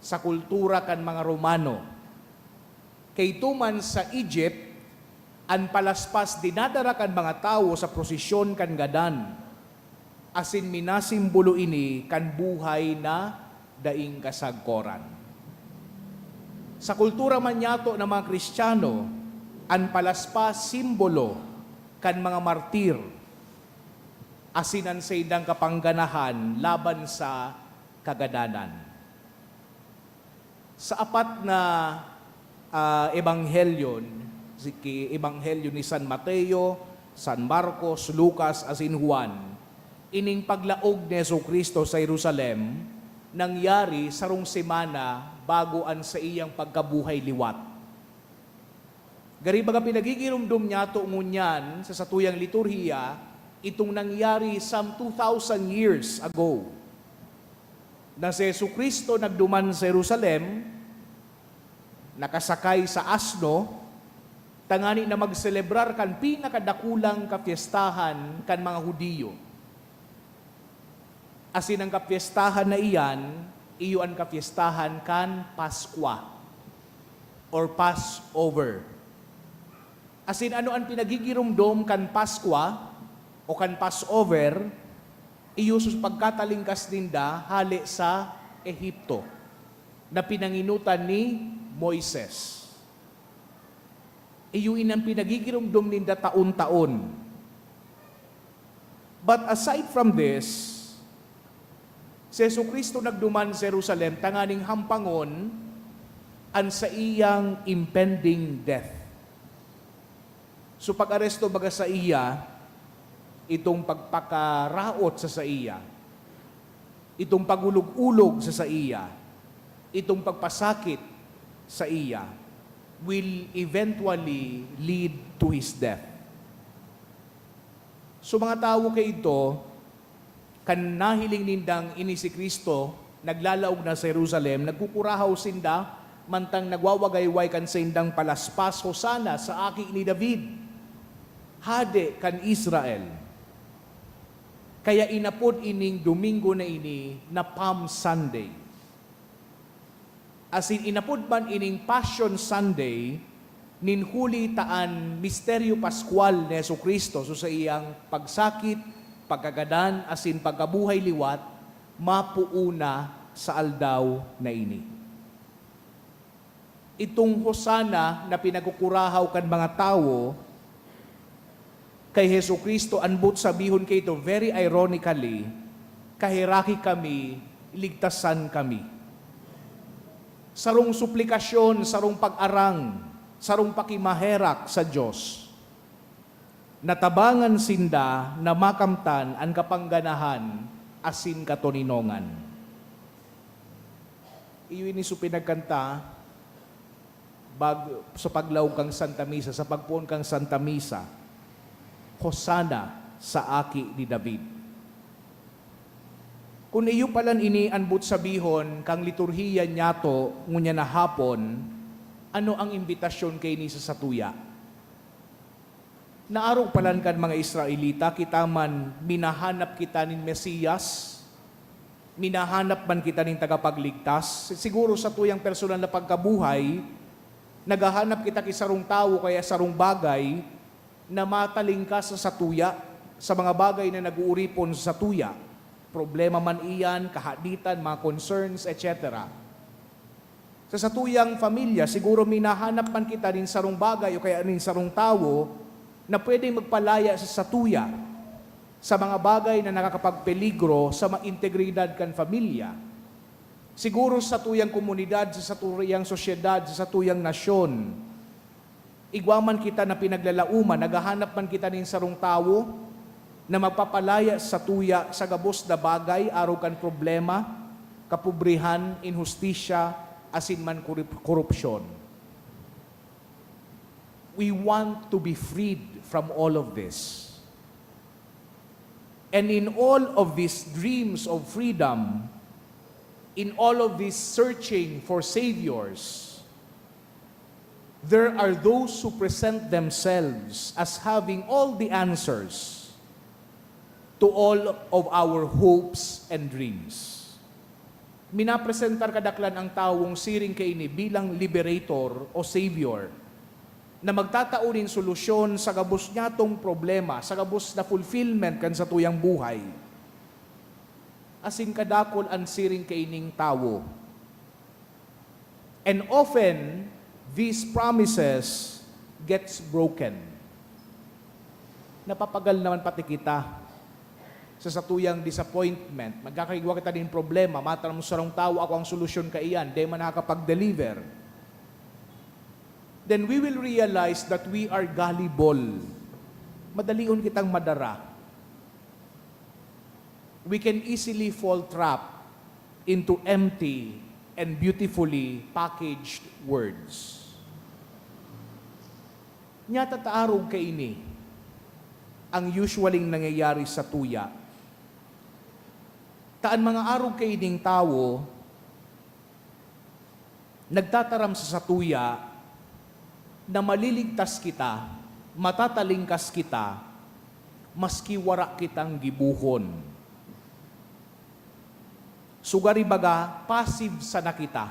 sa kultura kan mga Romano. Kaidto man sa Egypt, an palaspas dinadara kan mga tawo sa prosesyon kan gadan, asin minasimbolo ini kan buhay na daing kasagkoran. Sa kultura man nyato na mga Kristiyano, an palaspas simbolo kan mga martir asin an saindang kapangganahan laban sa kagadanan. Sa apat na, ah, ebanghelyon, si ki-, ebanghelyo ni San Mateo, San Marcos, Lucas, asin Juan, ining paglaog ni Jesu-Cristo sa Jerusalem nangyari sarong semana bago an saiyang pagkabuhay liwat. Gari baga pinagigiromdom nyato ngunyan sa satuyang liturhiya itong nangyari some two thousand years ago, na si Jesu-Cristo nagduman sa Jerusalem, nakasakay sa asno, tangani na magselebrar kan pinakadakulang kapyestahan kan mga Judio. Asin an kapyestahan na iyan, iyo an kapyestahan kan Paskwa or Passover. Asin ano an pinagigiromdom kan Paskwa o kan Passover? Iyo sa pagkatalingkas ninda hale sa Ehipto, na pinangenotan ni Moises. Iyo ini an pinagigiromdom ninda taon-taon. But aside from this, si Jesu-Cristo nagduman sa Jerusalem tanganing hampangon an saiyang impending death. So, pag-aresto baga saiya, itong pagpakaraot sa saiya, itong pag-ulog-ulog sa saiya, itong pagpasakit saiya, will eventually lead to his death. So, mga tawo kaidto, kan nahiling nindang ini si Cristo naglalaog na sa Jerusalem, nagkukurahaw sinda, mantang nagwawagayway kan saindang palaspas, "Hosana sa Aki ni David! Hade kan Israel!" Kaya inapod ining Domingo na ini na Palm Sunday. Asin inapod man ining Passion Sunday, nin huli ta an misteryo paskwal ni Jesu-Cristo, so saiyang pagsakit, pagkagadan, asin pagkabuhay liwat, mapoon na sa aldaw na ini. Itong Hosana na pinagkukurahaw kan mga tawo, kay Jesu-Cristo, an boot sabihon kaito, very ironically, "Kaheraki kami, ligtasan kami." Sarong suplikasyon, sarong pag-arang, sarong pakimaherak sa Dios. Natabangan sinda na makamtan an kapangganahan asin katoninongan. Iyo ini so pinagkanta, bag-, sa paglaog kan Santa Misa, sa pagpoon kan Santa Misa, "Hosana sa Aki ni David." Kun iyo palan ini an boot sabihon kan liturhiya nyato ngunyan na hapon, ano ang imbitasyon kaini sa satuya? Naarog palan kan mga Israelita, kita man minahanap kita nin Mesiyas, minahanap man kita nin tagapagligtas. Siguro sa tuyang personal na pagkabuhay, naghahanap kita ki sarong tawo kaya sarong bagay na matalingkas sa satuya, sa mga bagay na nag-uuripon sa satuya. Problema man iyan, kahaditan, mga concerns, et cetera. Sa satuyang pamilya, siguro minahanap man kita nin sarong bagay o kaya nin sarong tawo na pwedeng magpalaya sa satuya sa mga bagay na nakakapagpeligro sa ma-, integridad kan pamilya. Siguro sa satuyang komunidad, sa satuyang sosyedad, sa satuyang nasyon, igwa man kita na pinaglalauman, naghahanap man kita nin sarong tawo na magpapalaya sa satuya sa gabos na bagay, arog kan problema, kapobrehan, inhustisya, asin man korup-, korupsyon. We want to be freed from all of this. And in all of these dreams of freedom, in all of this searching for saviors, there are those who present themselves as having all the answers to all of our hopes and dreams. Minapresentar kadaklan ang tawong siring kaini bilang liberator o savior na magtatao nin solusyon sa gabos nyatong problema, sa gabos na fulfillment kan satuyang buhay. Asin kadakul an siring kaining tawo. And often, these promises gets broken. Napapagal naman pati kita sa satuyang disappointment. Magkakaigwa kita nin problema, mataram mo sarong tawo, "Ako ang solusyon kaiyan," di man nakakapag-deliver. Then we will realize that we are gullible. Madalion kitang madara. We can easily fall trap into empty and beautifully packaged words. Nyata ta arog kaini ang usualing nangyayari sa tuya. Ta an mga arog kaining tawo, nagtataram sa satuya na maliligtas kita, matatalingkas kita, maski wara kitang gibohon. Sugari baga, passive sana kita.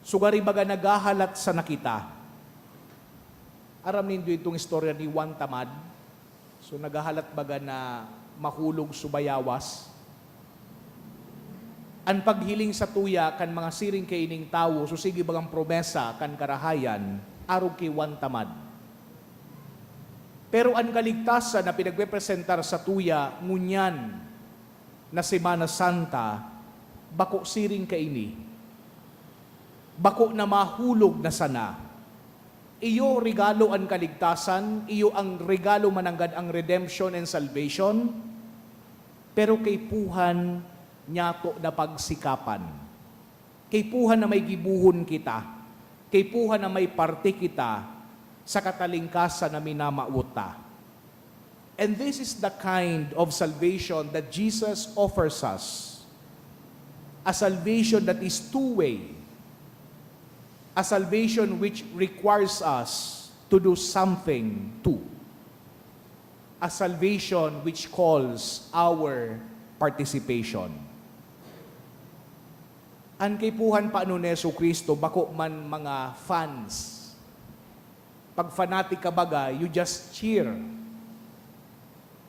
Sugari baga, naghahalat sana kita. Aram nindo itong istorya ni Juan Tamad? So, naghahalat baga na mahulog subayawas. An paghiling sa tuya kan mga siring kaining tawo, so sige bagang promesa kan karahayan, arog ki Juan Tamad. Pero an kaligtasan na pinagpepresentar sa tuya ngunyan na Semana Santa, bako siring kaini. Bako na mahulog na sana. Iyo regalo an kaligtasan, iyo ang regalo mananggad ang redemption and salvation, pero kaipuhan nyato na pagsikapan. Kaipuhan na may gibohon kita. Kaipuhan na may parte kita sa katalingkasan na minamawot ta. And this is the kind of salvation that Jesus offers us. A salvation that is two-way. A salvation which requires us to do something too. A salvation which calls our participation. An kaipuhan pa ni Jesu-Cristo, bako man mga fans. Pag fanatic ka baga, you just cheer.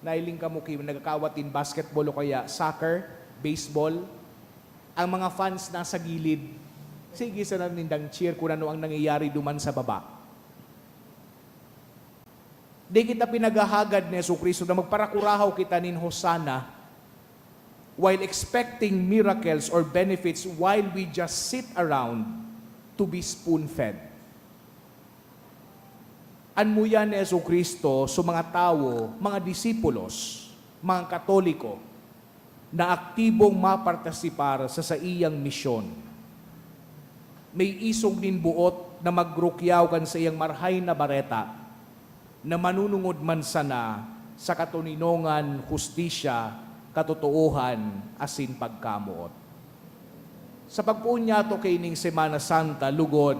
Nahiling kamo ki nagkakawat nin basketball o kaya soccer, baseball. Ang mga fans nasa gilid. Sige sana nindang cheer kung ano ang nangyayari duman sa baba. Di kita pinaghahagad ni Jesu-Cristo na magparakurahaw kita nin Hosanna while expecting miracles or benefits while we just sit around to be spoon-fed. An muya ni Jesu-Cristo sa mga tawo, mga disipulos, mga Katoliko, na aktibong mapartisipar sa saiyang misyon. May isog nin boot na magrukyaw kan saiyang Marahay na Bareta na manunungod man sana sa katoninongan, hustisya, katotoohan, asin pagkamoot. Sa pagpoon nyato kaining Semana Santa, lugod,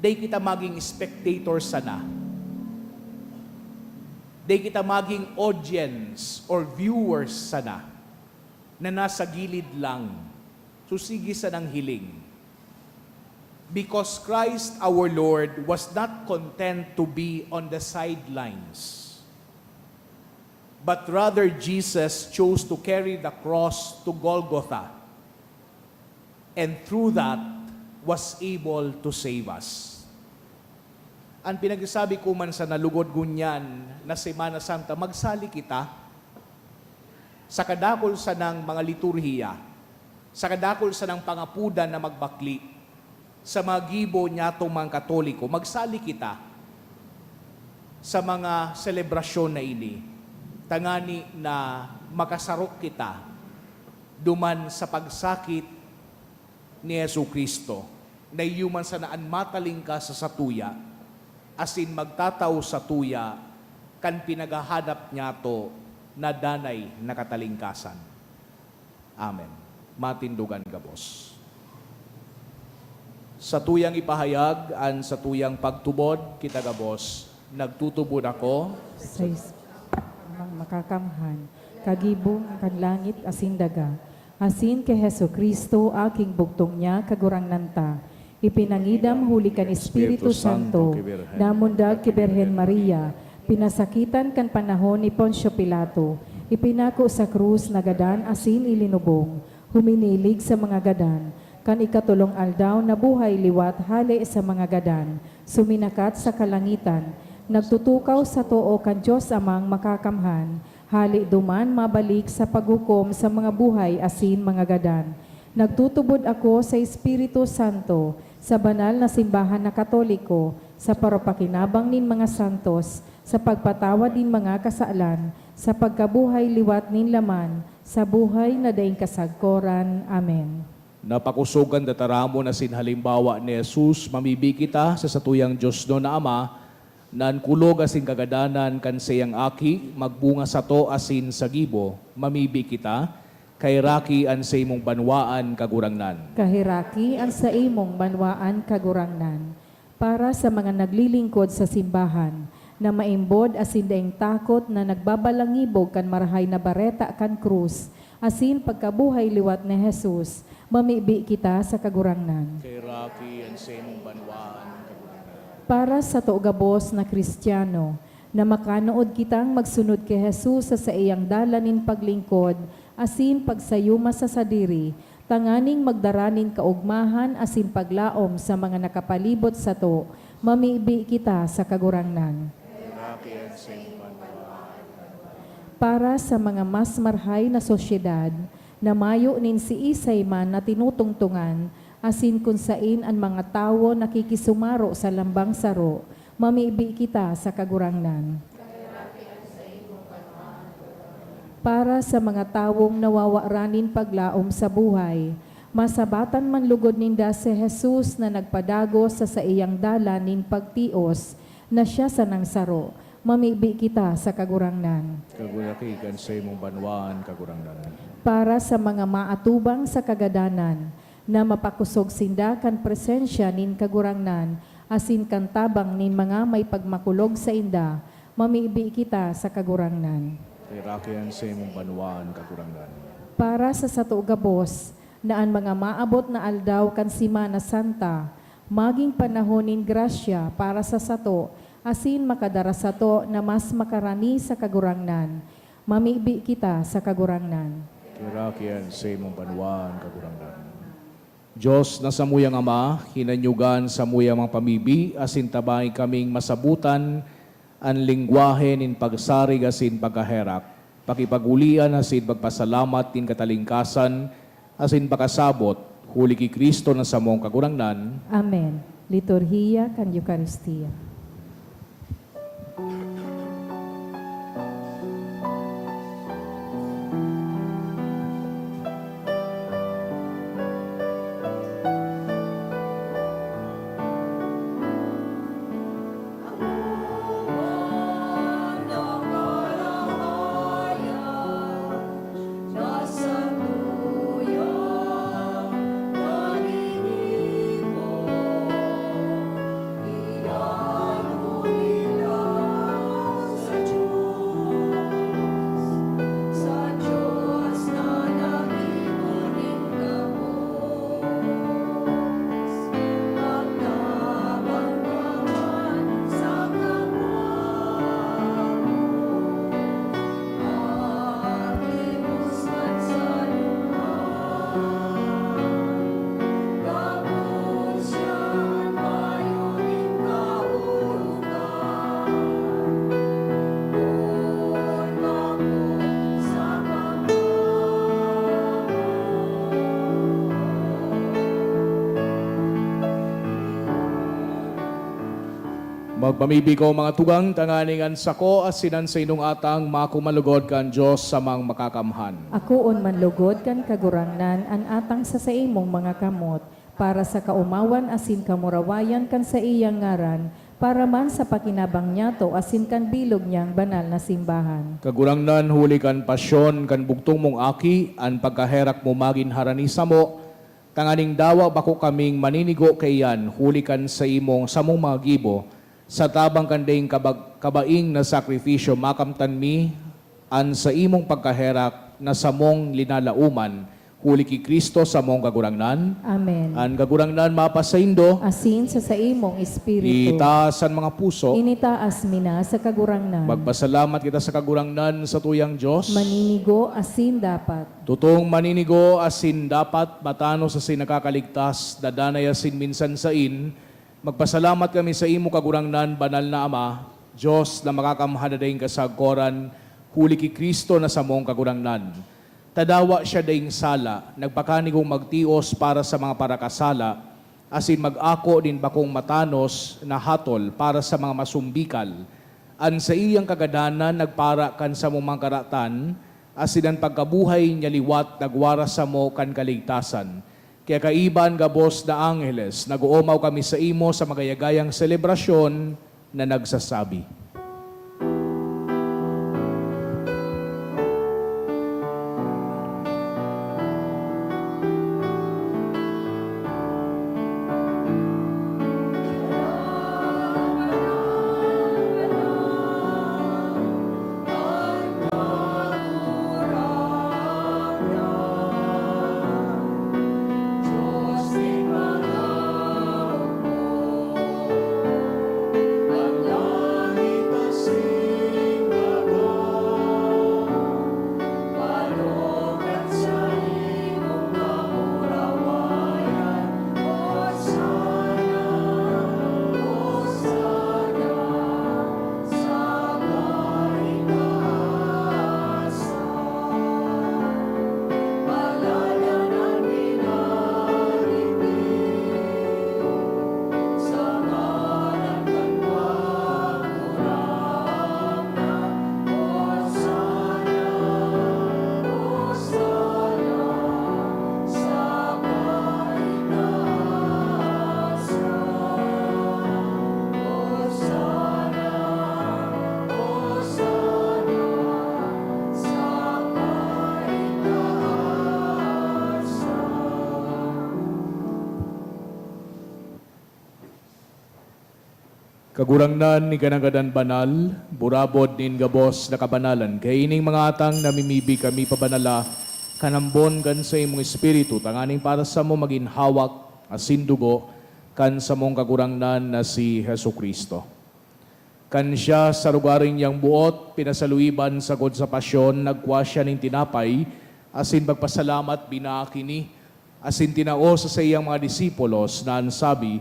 dai kita maging spectator sana. Dai kita maging audience or viewers sana na nasa gilid lang. So, sige sanang hiling. Because Christ our Lord was not content to be on the sidelines, but rather Jesus chose to carry the cross to Golgotha, and through that, was able to save us. An pinagsasabi ko man sana lugod ngunyan na Semana Santa, magsali kita sa kadakul sanang mga liturhiya, sa kadakul sanang pangapodan na magbakle, sa mga gibo nyatong mga Katoliko, magsali kita sa mga selebrasyon na ini, tangani na makasaro kita Duman sa pagsakit ni Jesu-Cristo, na iyo man sana an matalingkas sa satuya, asin magtatao satuya kan pinaghahanap niyato na danay na katalingkasan. Amen. Matindogan gabos. Satuyang ipahayag an satuyang pagtubod, kita gabos, nagtutubod ako. Sa is-, Amang Makakamhan, kagibo kan langit asin daga, asin ki Jesu-Cristo, aking bugtong niya, Kagurangnan ta, ipinangidam huli kan Espiritu Santo, namundag ki Birhen Maria, pinasakitan kan panahon ni Poncio Pilato, ipinako sa krus, nagadan asin ilinubong, huminilig sa mga gadan, kan ikatolong aldaw nabuhay liwat hale sa mga gadan, suminakat sa kalangitan, nagtutukaw sa too kan Dios Amang Makakamhan, hale duman mabalik sa paghukom sa mga buhay asin mga gadan. Nagtutubod ako sa Espiritu Santo, sa banal na simbahan na Katoliko, sa parapakinabang nin mga santos, sa pagpatawad nin mga kasalan, sa pagkabuhay liwat nin laman, sa buhay na daing kasagkoran. Amen. Napakosog kan tataramon asin halimbawa ni Jesus, mamibi kita sa satuyang diosnon na Ama, na an kulog asin kagadanan kan saiyang Aki magbunga sato asin sa gibo. Mamibi kita, kaheraki an saimong banwaan, Kagurangnan. Kaheraki an saimong banwaan, Kagurangnan. Para sa mga naglilingkod sa simbahan, na maimbod asin daing takot na nagbabalangibog kan Marahay na Bareta kan krus asin pagkabuhay liwat ni Jesus, mamibi kita sa Kagurangnan. Kaheraki an saimong banwaan, Kagurangnan. Para sa to gabos na Cristiano, na makanood kitang magsunod ki Jesus sa saiyang dalan nin paglingkod asin pagsayuma sa sadiri, tanganing magdara nin kaogmahan asin paglaom sa mga nakapalibot sato, mamibi kita sa Kagurangnan. Kaheraki an saimong banwaan. Para sa mga mas marhay na sosyedad, na mayo nin siisay man na tinutungtongan, asin kun sain an mga tawo nakikisumaro sa lambang saro, mamibi kita sa Kagurangnan. Para sa mga tawong nawawaran nin paglaom sa buhay, masabatan man lugod ninda si Jesus na nagpadagos sa saiyang dalan nin pagtios, na siya sanang saro, mamibi kita sa Kagurangnan. Kaheraki kan saimong banwaan, Kagurangnan. Para sa mga maatubang sa kagadanan, na mapakosog sinda kan presensya nin Kagurangnan asin kan tabang nin mga may pagmakulog sainda, mamibi kita sa Kagurangnan. Kaheraki an saimong banwaan, Kagurangnan. Para sa sato gabos, na an mga maabot na aldaw kan Semana Santa magin panahon nin grasya para sa sato, asin makadara sato na mas makarani sa Kagurangnan, mamibi kita sa Kagurangnan. Kaheraki an saimong banwaan, Kagurangnan. Dios na samuyang Ama, hinanyoga an samuyang mga pamibi asin tabangi kaming masabotan an lengwahe nin pagsarig asin pagkaherak, pakipag-olian asin pagpasalamat nin katalingkasan asin pakasabot, huli ki Cristo na samong Kagurangnan. Amen. Liturhiya kan Eukaristia. Pamibi ko, mga tugang, tanganing an sako asin an saindong atang makumalugod kan Dios Samang Makakamhan. Akoon manlugod kan Kagurangnan an atang sa saimong mga kamot, para sa kaomawan asin kamurawayan kan saiyang ngaran, para man sa pakinabang niyato asin kan bilog niyang banal na simbahan. Kagurangnan, huli kan pasyon kan bugtong mong Aki, an pagkaherak mo magin harani samo, tanganing dawa bako kaming maninigo kaiyan huli kan saimong samong mga gibo, sa tabang kan daing kabag-, kabaing na sakrifisyo, makamtan mi an saimong pagkaherak na samong linalaoman, huli ki Cristo samong Kagurangnan. Amen. An Kagurangnan mapasaindo. Asin sa saimong espiritu. Itaas an mga puso. Initaas mi na sa Kagurangnan. Magpasalamat kita sa Kagurangnan, satuyang Dios. Maninigo asin dapat. Totong maninigo asin dapat, matanos asin nakakaligtas, dadanay asin minsan sain, magpasalamat kami saimo, Kagurangnan, Banal na Ama, Dios na Makakamhan na daing kasagkoran, huli ki Cristo na samong Kagurangnan. Ta dawa siya daing sala, nagpakanigong magtios para sa mga parakasala, asin mag-ako nin bakong matanos na hatol para sa mga masumbikal. An saiyang kagadanan nagpara kan samong mga karatan, asin an pagkabuhay niya liwat nagwaras samo kan kaligtasan. Kaya kaiba an gabos na angheles, nag-oomaw kami saimo sa magayagayang selebrasyon na nagsasabi. Kagurangnan, ika na gadan banal, burabod nin gabos na kabanalan. Kaya ining mga atang namimibi kami pabanala kan ambon kan saimong Espiritu, tanganing para samo magin hawak asin dugo kan samong Kagurangnan na si Jesu-Cristo. Kan siya, sa lugaring niyang boot, pinasaluiban sagkod sa pasyon, nagkua siya nin tinapay, asin pagpasalamat, binaak ini, asin tinao sa saiyang mga disipulos, na an sabi,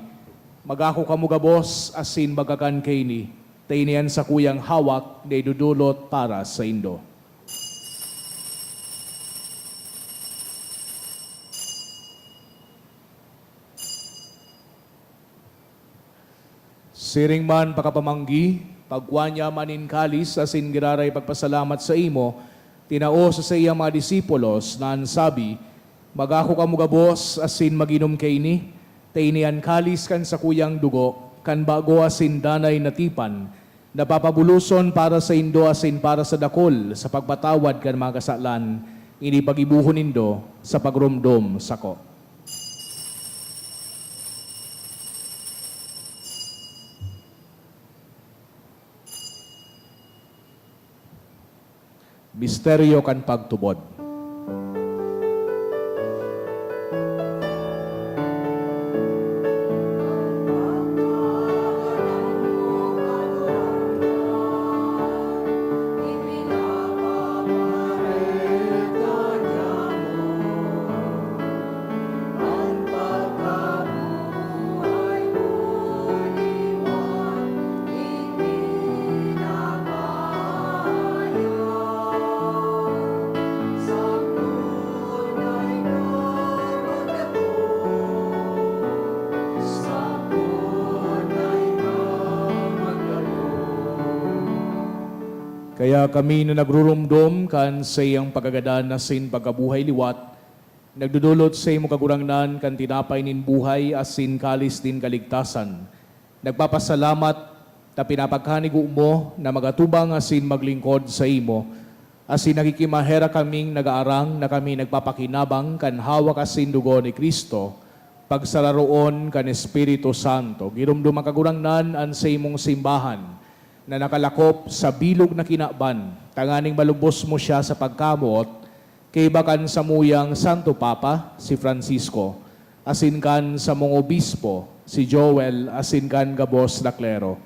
"Mag-ako kamo gabos asin magkakan kaini, ta ini an sakuyang hawak na idodolot para saindo." Siring man pakapamanggi, pagkua niya man nin kalis asin giraray pagpasalamat saimo, tinao sa saiyang mga disipulos, na an sabi, "Mag-ako kamo gabos asin mag-inom kaini, ta ini an kalis kan sakuyang dugo, kan bago asin danay na tipan, na papabuloson para saindo asin para sa dakul sa pagpatawad kan mga kasalan. Ini paggibohon nindo sa pagromdom sako." Misteryo kan pagtubod. Kaya kami na nagrurumdom kan saiyang pagkagadan asin pagkabuhay liwat, nagdodolot sa imo, Kagurangnan, kan tinapay nin buhay asin kalis nin kaligtasan. Nagpapasalamat ta pinapagkanigo mo na magatubang asin maglingkod saimo, asin nakikimaherak kaming nagaarang na kami nagpapakinabang kan hawak asin dugo ni Cristo, pagsararoon kan Espiritu Santo. Giromdoma, Kagurangnan, an saimong simbahan na nakalakop sa bilog na kinaban, tanganing malubos mo siya sa pagkamoot, kaiba kan samuyang Santo Papa, si Francisco, asin kan samong obispo, si Joel, asin kan gabos na klero.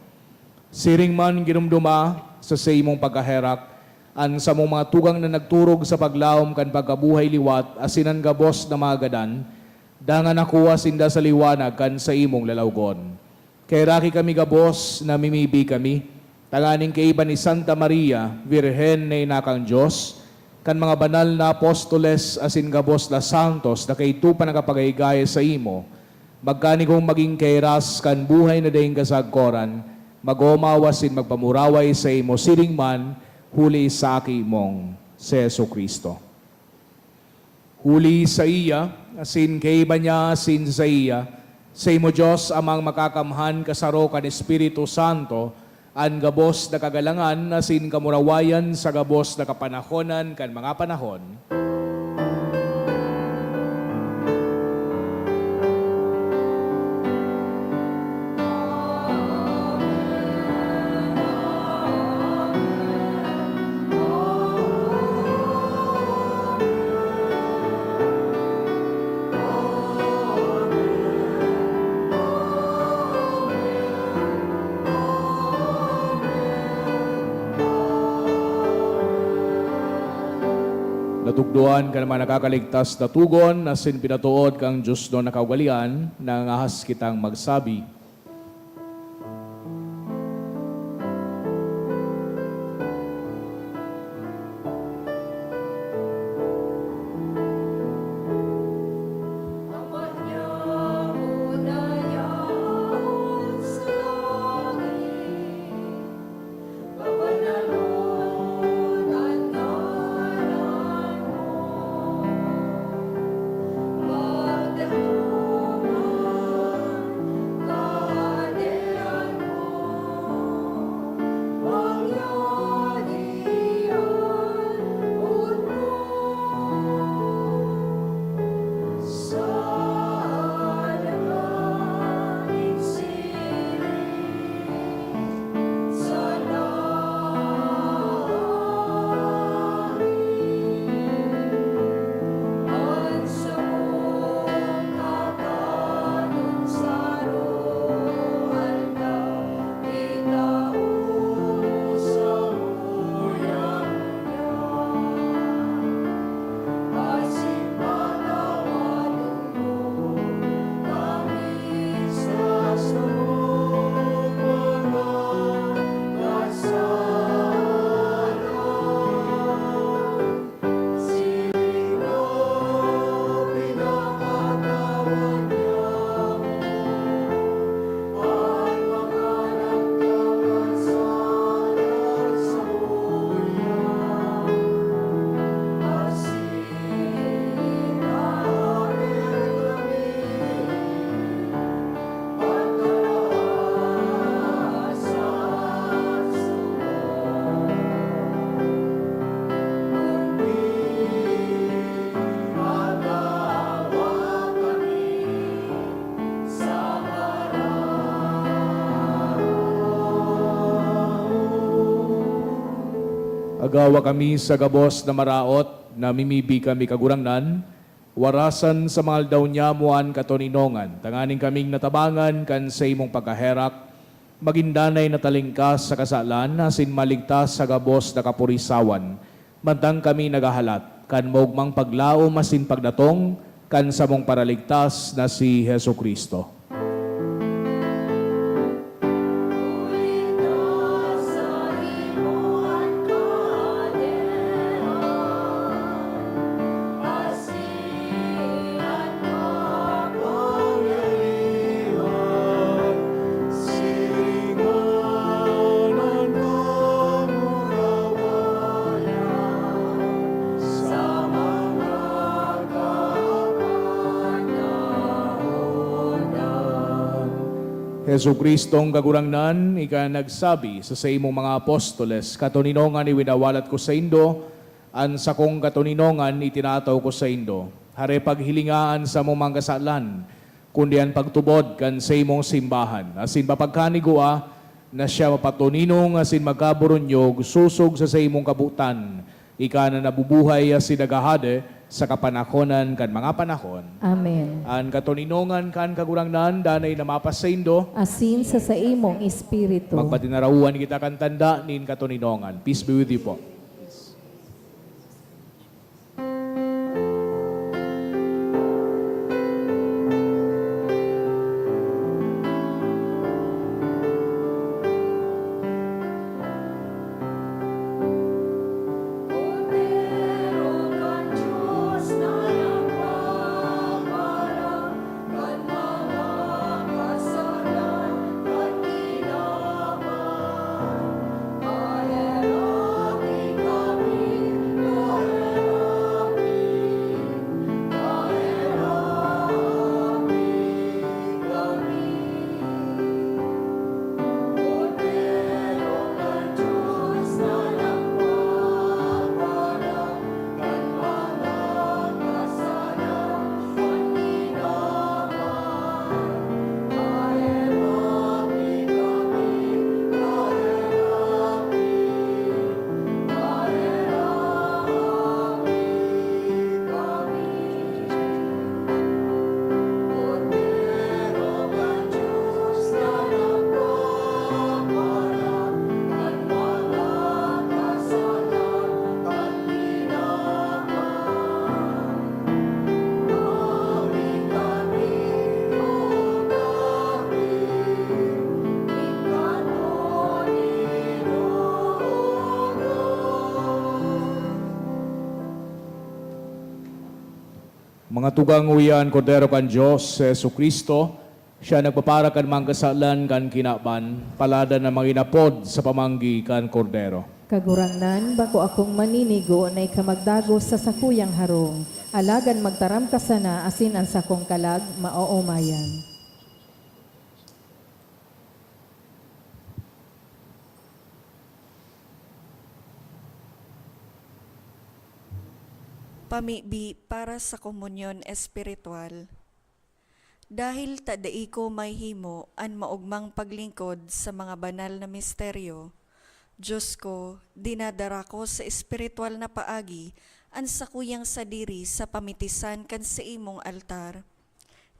Siring man, giromdoma sa saimong pagkaherak an samong mga tugang na nagturog sa paglaom kan pagkabuhay liwat asin an gabos na mga gadan, dangan nakuha sinda sa liwanag kan saimong lalawgon. Kaheraki kami gabos, namimibi kami, tanganing kaiba ni Santa Maria, Birhen na ina kan Dios, kan mga banal na apostoles asin gabos na santos na kaidto pa nakapagaygae saimo, magkanigong magin kairas kan buhay na daing kasagkoran, mag-omaw asin magpamuraway saimo siring man huli sa Aki mong si Jesu-Cristo. Huli saiya, asin kaiba niya, asin saiya, saimo, Dios Amang Makakamhan, kasaro kan Espiritu Santo, an gabos na kagalangan asin kamurawayan sa gabos na kapanahonan kan mga panahon. Natukdoan kan mga nakakaligtas na togon asin pinatood kan diosnon na kaugalean, nangangahas kitang magsabi, Agawa kami sa gabos na maraot, namimibi kami, Kagurangnan, warasan sa mga aldaw niamo an katoninongan, tanganing kaming natabangan kan saimong pagkaherak, magin danay na talingkas sa kasalan asin maligtas sa gabos na kapurisawan, mantang kami naghahalat kan maogmang paglaom asin pagdatong kan samong Paraligtas na si Jesu-Cristo. Jesu-Cristong Kagurangnan, ika nagsabi sa saimong mga apostoles, "Katoninongan iwinawalat ko saindo, an sakong katoninongan itinataw ko saindo." Hare paghilinga an samong mga kasalan, kundi an pagtubod kan saimong simbahan, asin papagkanigua na siya mapatoninong asin magkaburunyog sosog sa saimong kabotan, ika na nabubuhay asin naghahade sa kapanahonan kan mga panahon. Amen. An katoninongan kan Kagurangnan danay na mapasaindo. Asin sa saimong espiritu. Magpatinarawan kita kan tanda nin katoninongan. Peace be with you po. Mga tugang, uya an Kordero kan Dios, si Jesu-Cristo, siya nagpapara kan mga kasalan kan kinaban, paladan na manginapod sa pamanggi kan Kordero. Kagurangnan, bako akong maninigo na ika magdagos sa sakuyang harong, alagad magtaram ka sana asin an sakong kalag maoomayan. Pamibi para sa komunyon espiritual. Dahil ta dai ko mahihimo an maogmang paglingkod sa mga banal na misteryo, Dios ko, dinadara ko sa espiritual na paagi an sakuyang sadiri sa pamitisan kan saimong altar.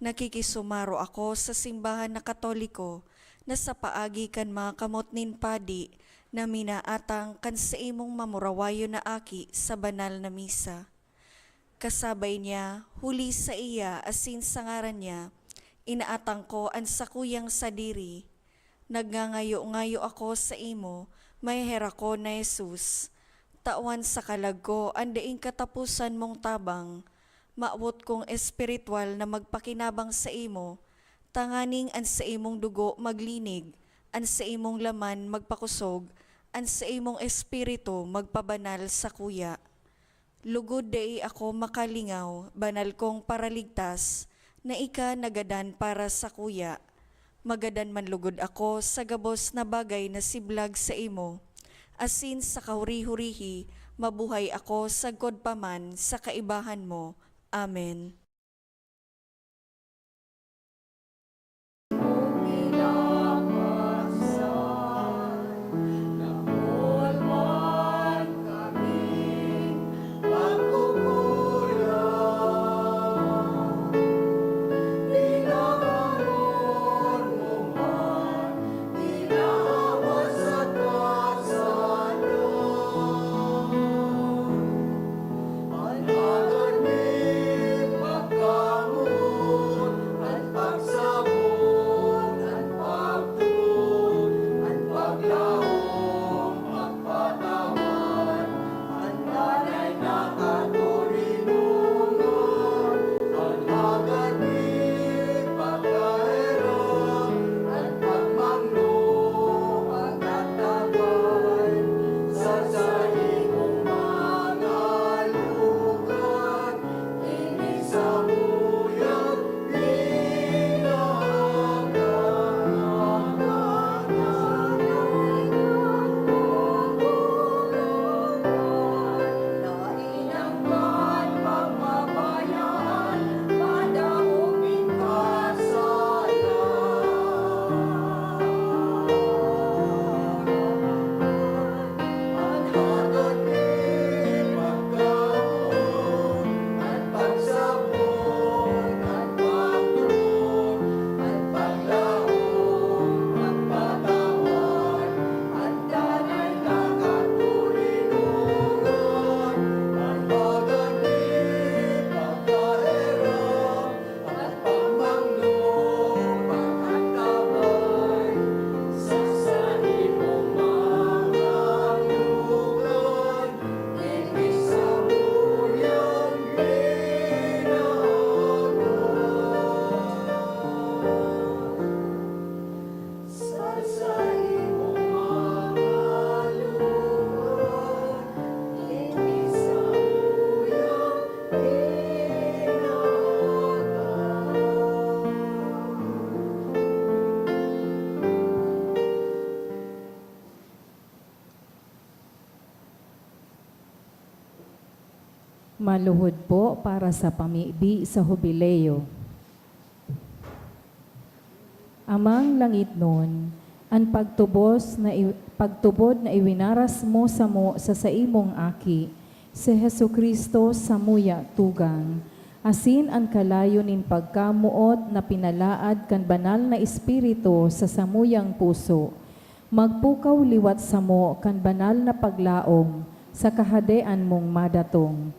Nakikisumaro ako sa simbahan na Katoliko na sa paagi kan mga kamot nin padi na minaatang kan saimong mamurawayon na aki sa banal na misa. Kasabay niya, huli saiya asin sa ngaran niya, inaatang ko an sakuyang sadiri. Nagngangayo-ngayo ako saimo, maheherakon na Jesus, tawan sa kalag ko an daing kataposan mong tabang. Mawot kong espiritual na magpakinabang saimo, tanganing an saimong dugo maglinig, an saimong laman magpakosog, an saimong espiritu magpabanal sakuya. Lugod dai ako makalingaw, banal kong Paraligtas, na ika nagadan para sakuya. Magadan man lugod ako sa gabos na bagay na siblag saimo, asin sa kahuri-hurihi, mabuhay ako sagkod pa man sa kaibahan mo. Amen. Maluhod po para sa pamibi sa Hubileo. Amang langitnon, an pagtubos na i-, pagtubod na iwinaras mo samo sa saimong Aki, si Jesu-Cristo, samuya tugang, asin an kalayo nin pagkamoot na pinalaad kan Banal na Espiritu sa samuyang puso, magpukaw liwat samo kan banal na paglaom sa Kahadean mong madatong.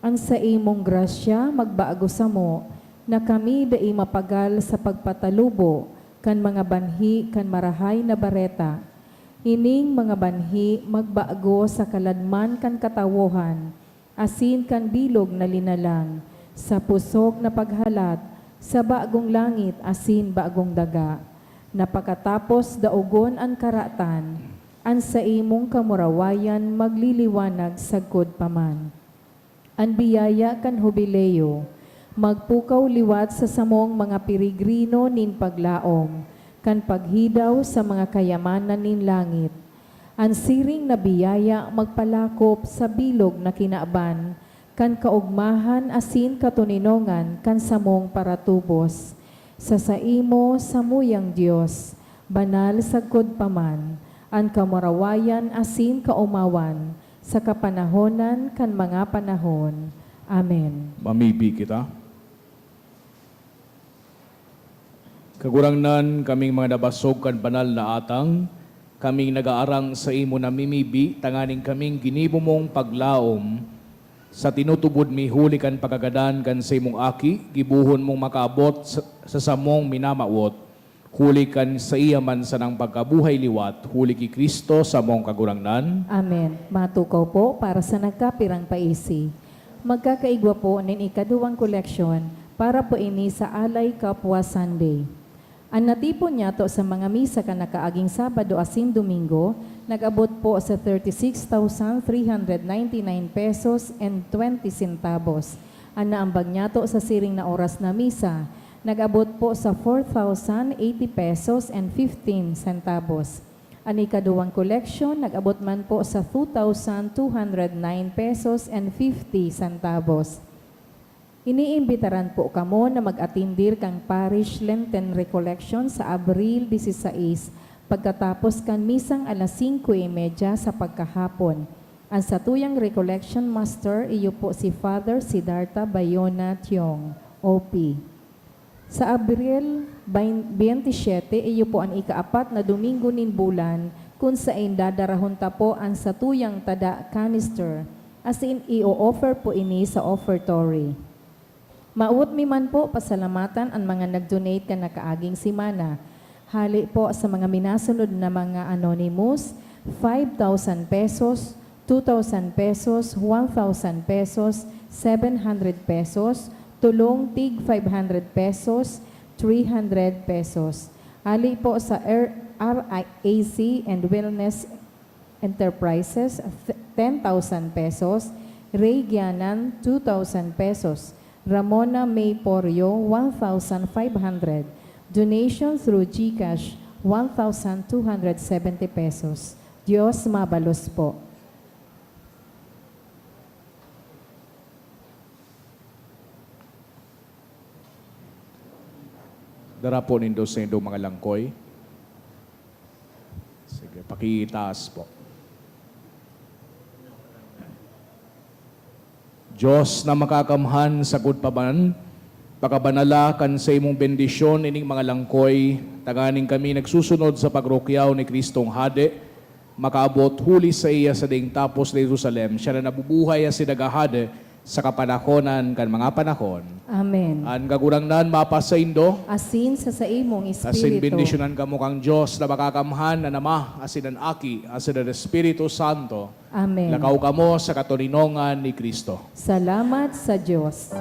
An saimong grasya magbago samo, na kami dai mapagal sa pagpatalubo kan mga banhi kan Marahay na Bareta. Ining mga banhi magbago sa kaladman kan katawohan, asin kan bilog na linalang, sa pusog na paghalat, sa bagong langit asin bagong daga, na pakatapos daogon an karatan, an saimong kamurawayan magliliwanag sagkod pa man. An biyaya kan Hubileo magpukaw liwat sa samong mga peregrino nin paglaom kan paghidaw sa mga kayamanan nin langit. An siring na biyaya magpalakop sa bilog na kinaban kan kaogmahan asin katoninongan kan samong paratubos. Sa saimo, samuyang Dios, banal sagkod pa man, an kamurawayan asin kaomawan, sa kapanahonan kan mga panahon. Amen. Mamibi kita. Kagurangnan, kaming mga nabasog kan banal na atang, kaming nag-aarang saimo namimibi, tanganing kaming ginibo mong paglaom sa tinutubod mi huli kan pagkagadan kan saimong Aki, gibohon mong makaabot sa, sa samong minamawot, huli kan saiya man sanang pagkabuhay liwat, huli ki Cristo samong Kagurangnan. Amen. Matukaw po para sa nagkapirang paisi. Magkakaigwa po nin ikaduwang koleksyon para po ini sa Alay Kapwa Sunday. An natipon nyato sa mga misa kan nakaaging Sabado asin Domingo nag-abot po sa thirty-six thousand three hundred ninety-nine pesos and twenty centavos. An naambag nyato sa siring na oras na misa nag-abot po sa four thousand eighty pesos and fifteen centavos. An ikaduwang koleksyon nag-abot man po sa two thousand two hundred nine pesos and fifty centavos. Iniimbitaran po kamo na mag-atindir kan Parish Lenten Recollection sa Abril dieciséis, pagkatapos kan misang alas singko y media sa pagkahapon. An satuyang Recollection Master iyo po si Father Siddhartha Bayona Tiong, O P. Sa Abril bain-, bente y siyete, iyo po an ikaapat na Domingo nin bulan, kun saen dadarahon ta po an satuyang tada canister, asin i-o-offer po ini sa offertory. Mawot mi man po pasalamatan an mga nag-donate kan nakaaging semana. Hale po sa mga minasunod na mga anonymous, five thousand pesos, two thousand pesos, one thousand pesos, seven hundred pesos, tulong tig five hundred pesos, three hundred pesos. Hale po sa R-, R I A C and Wellness Enterprises, th-, ten thousand pesos, Ray Gianan, two thousand pesos, Ramona May Porio, one thousand five hundred, donation through GCash, one thousand two hundred seventy pesos. Dios mabalos po. Dara po nindo sa indong mga langkoy. Sige, pakitaas po. Dios na makakamhan, sagkod pa man, pakabanala kan saimong bendisyon ining mga langkoy, tanganing kami nagsusunod sa pagrukyaw ni Cristong Hade, makaabot huli saiya sa daing tapos na Jerusalem. Siya na nabubuhay asin naghahade sa kapanahonan kan mga panahon. Amen. An Kagurangnan mapasaindo. Asin sa saimong Asin espiritu. Bendisyonan kamo kan Dios na makakamhan, an Ama, asin an Aki, asin an Espiritu Santo. Amen. Lakaw kamo sa katoninongan ni Cristo. Salamat sa Dios.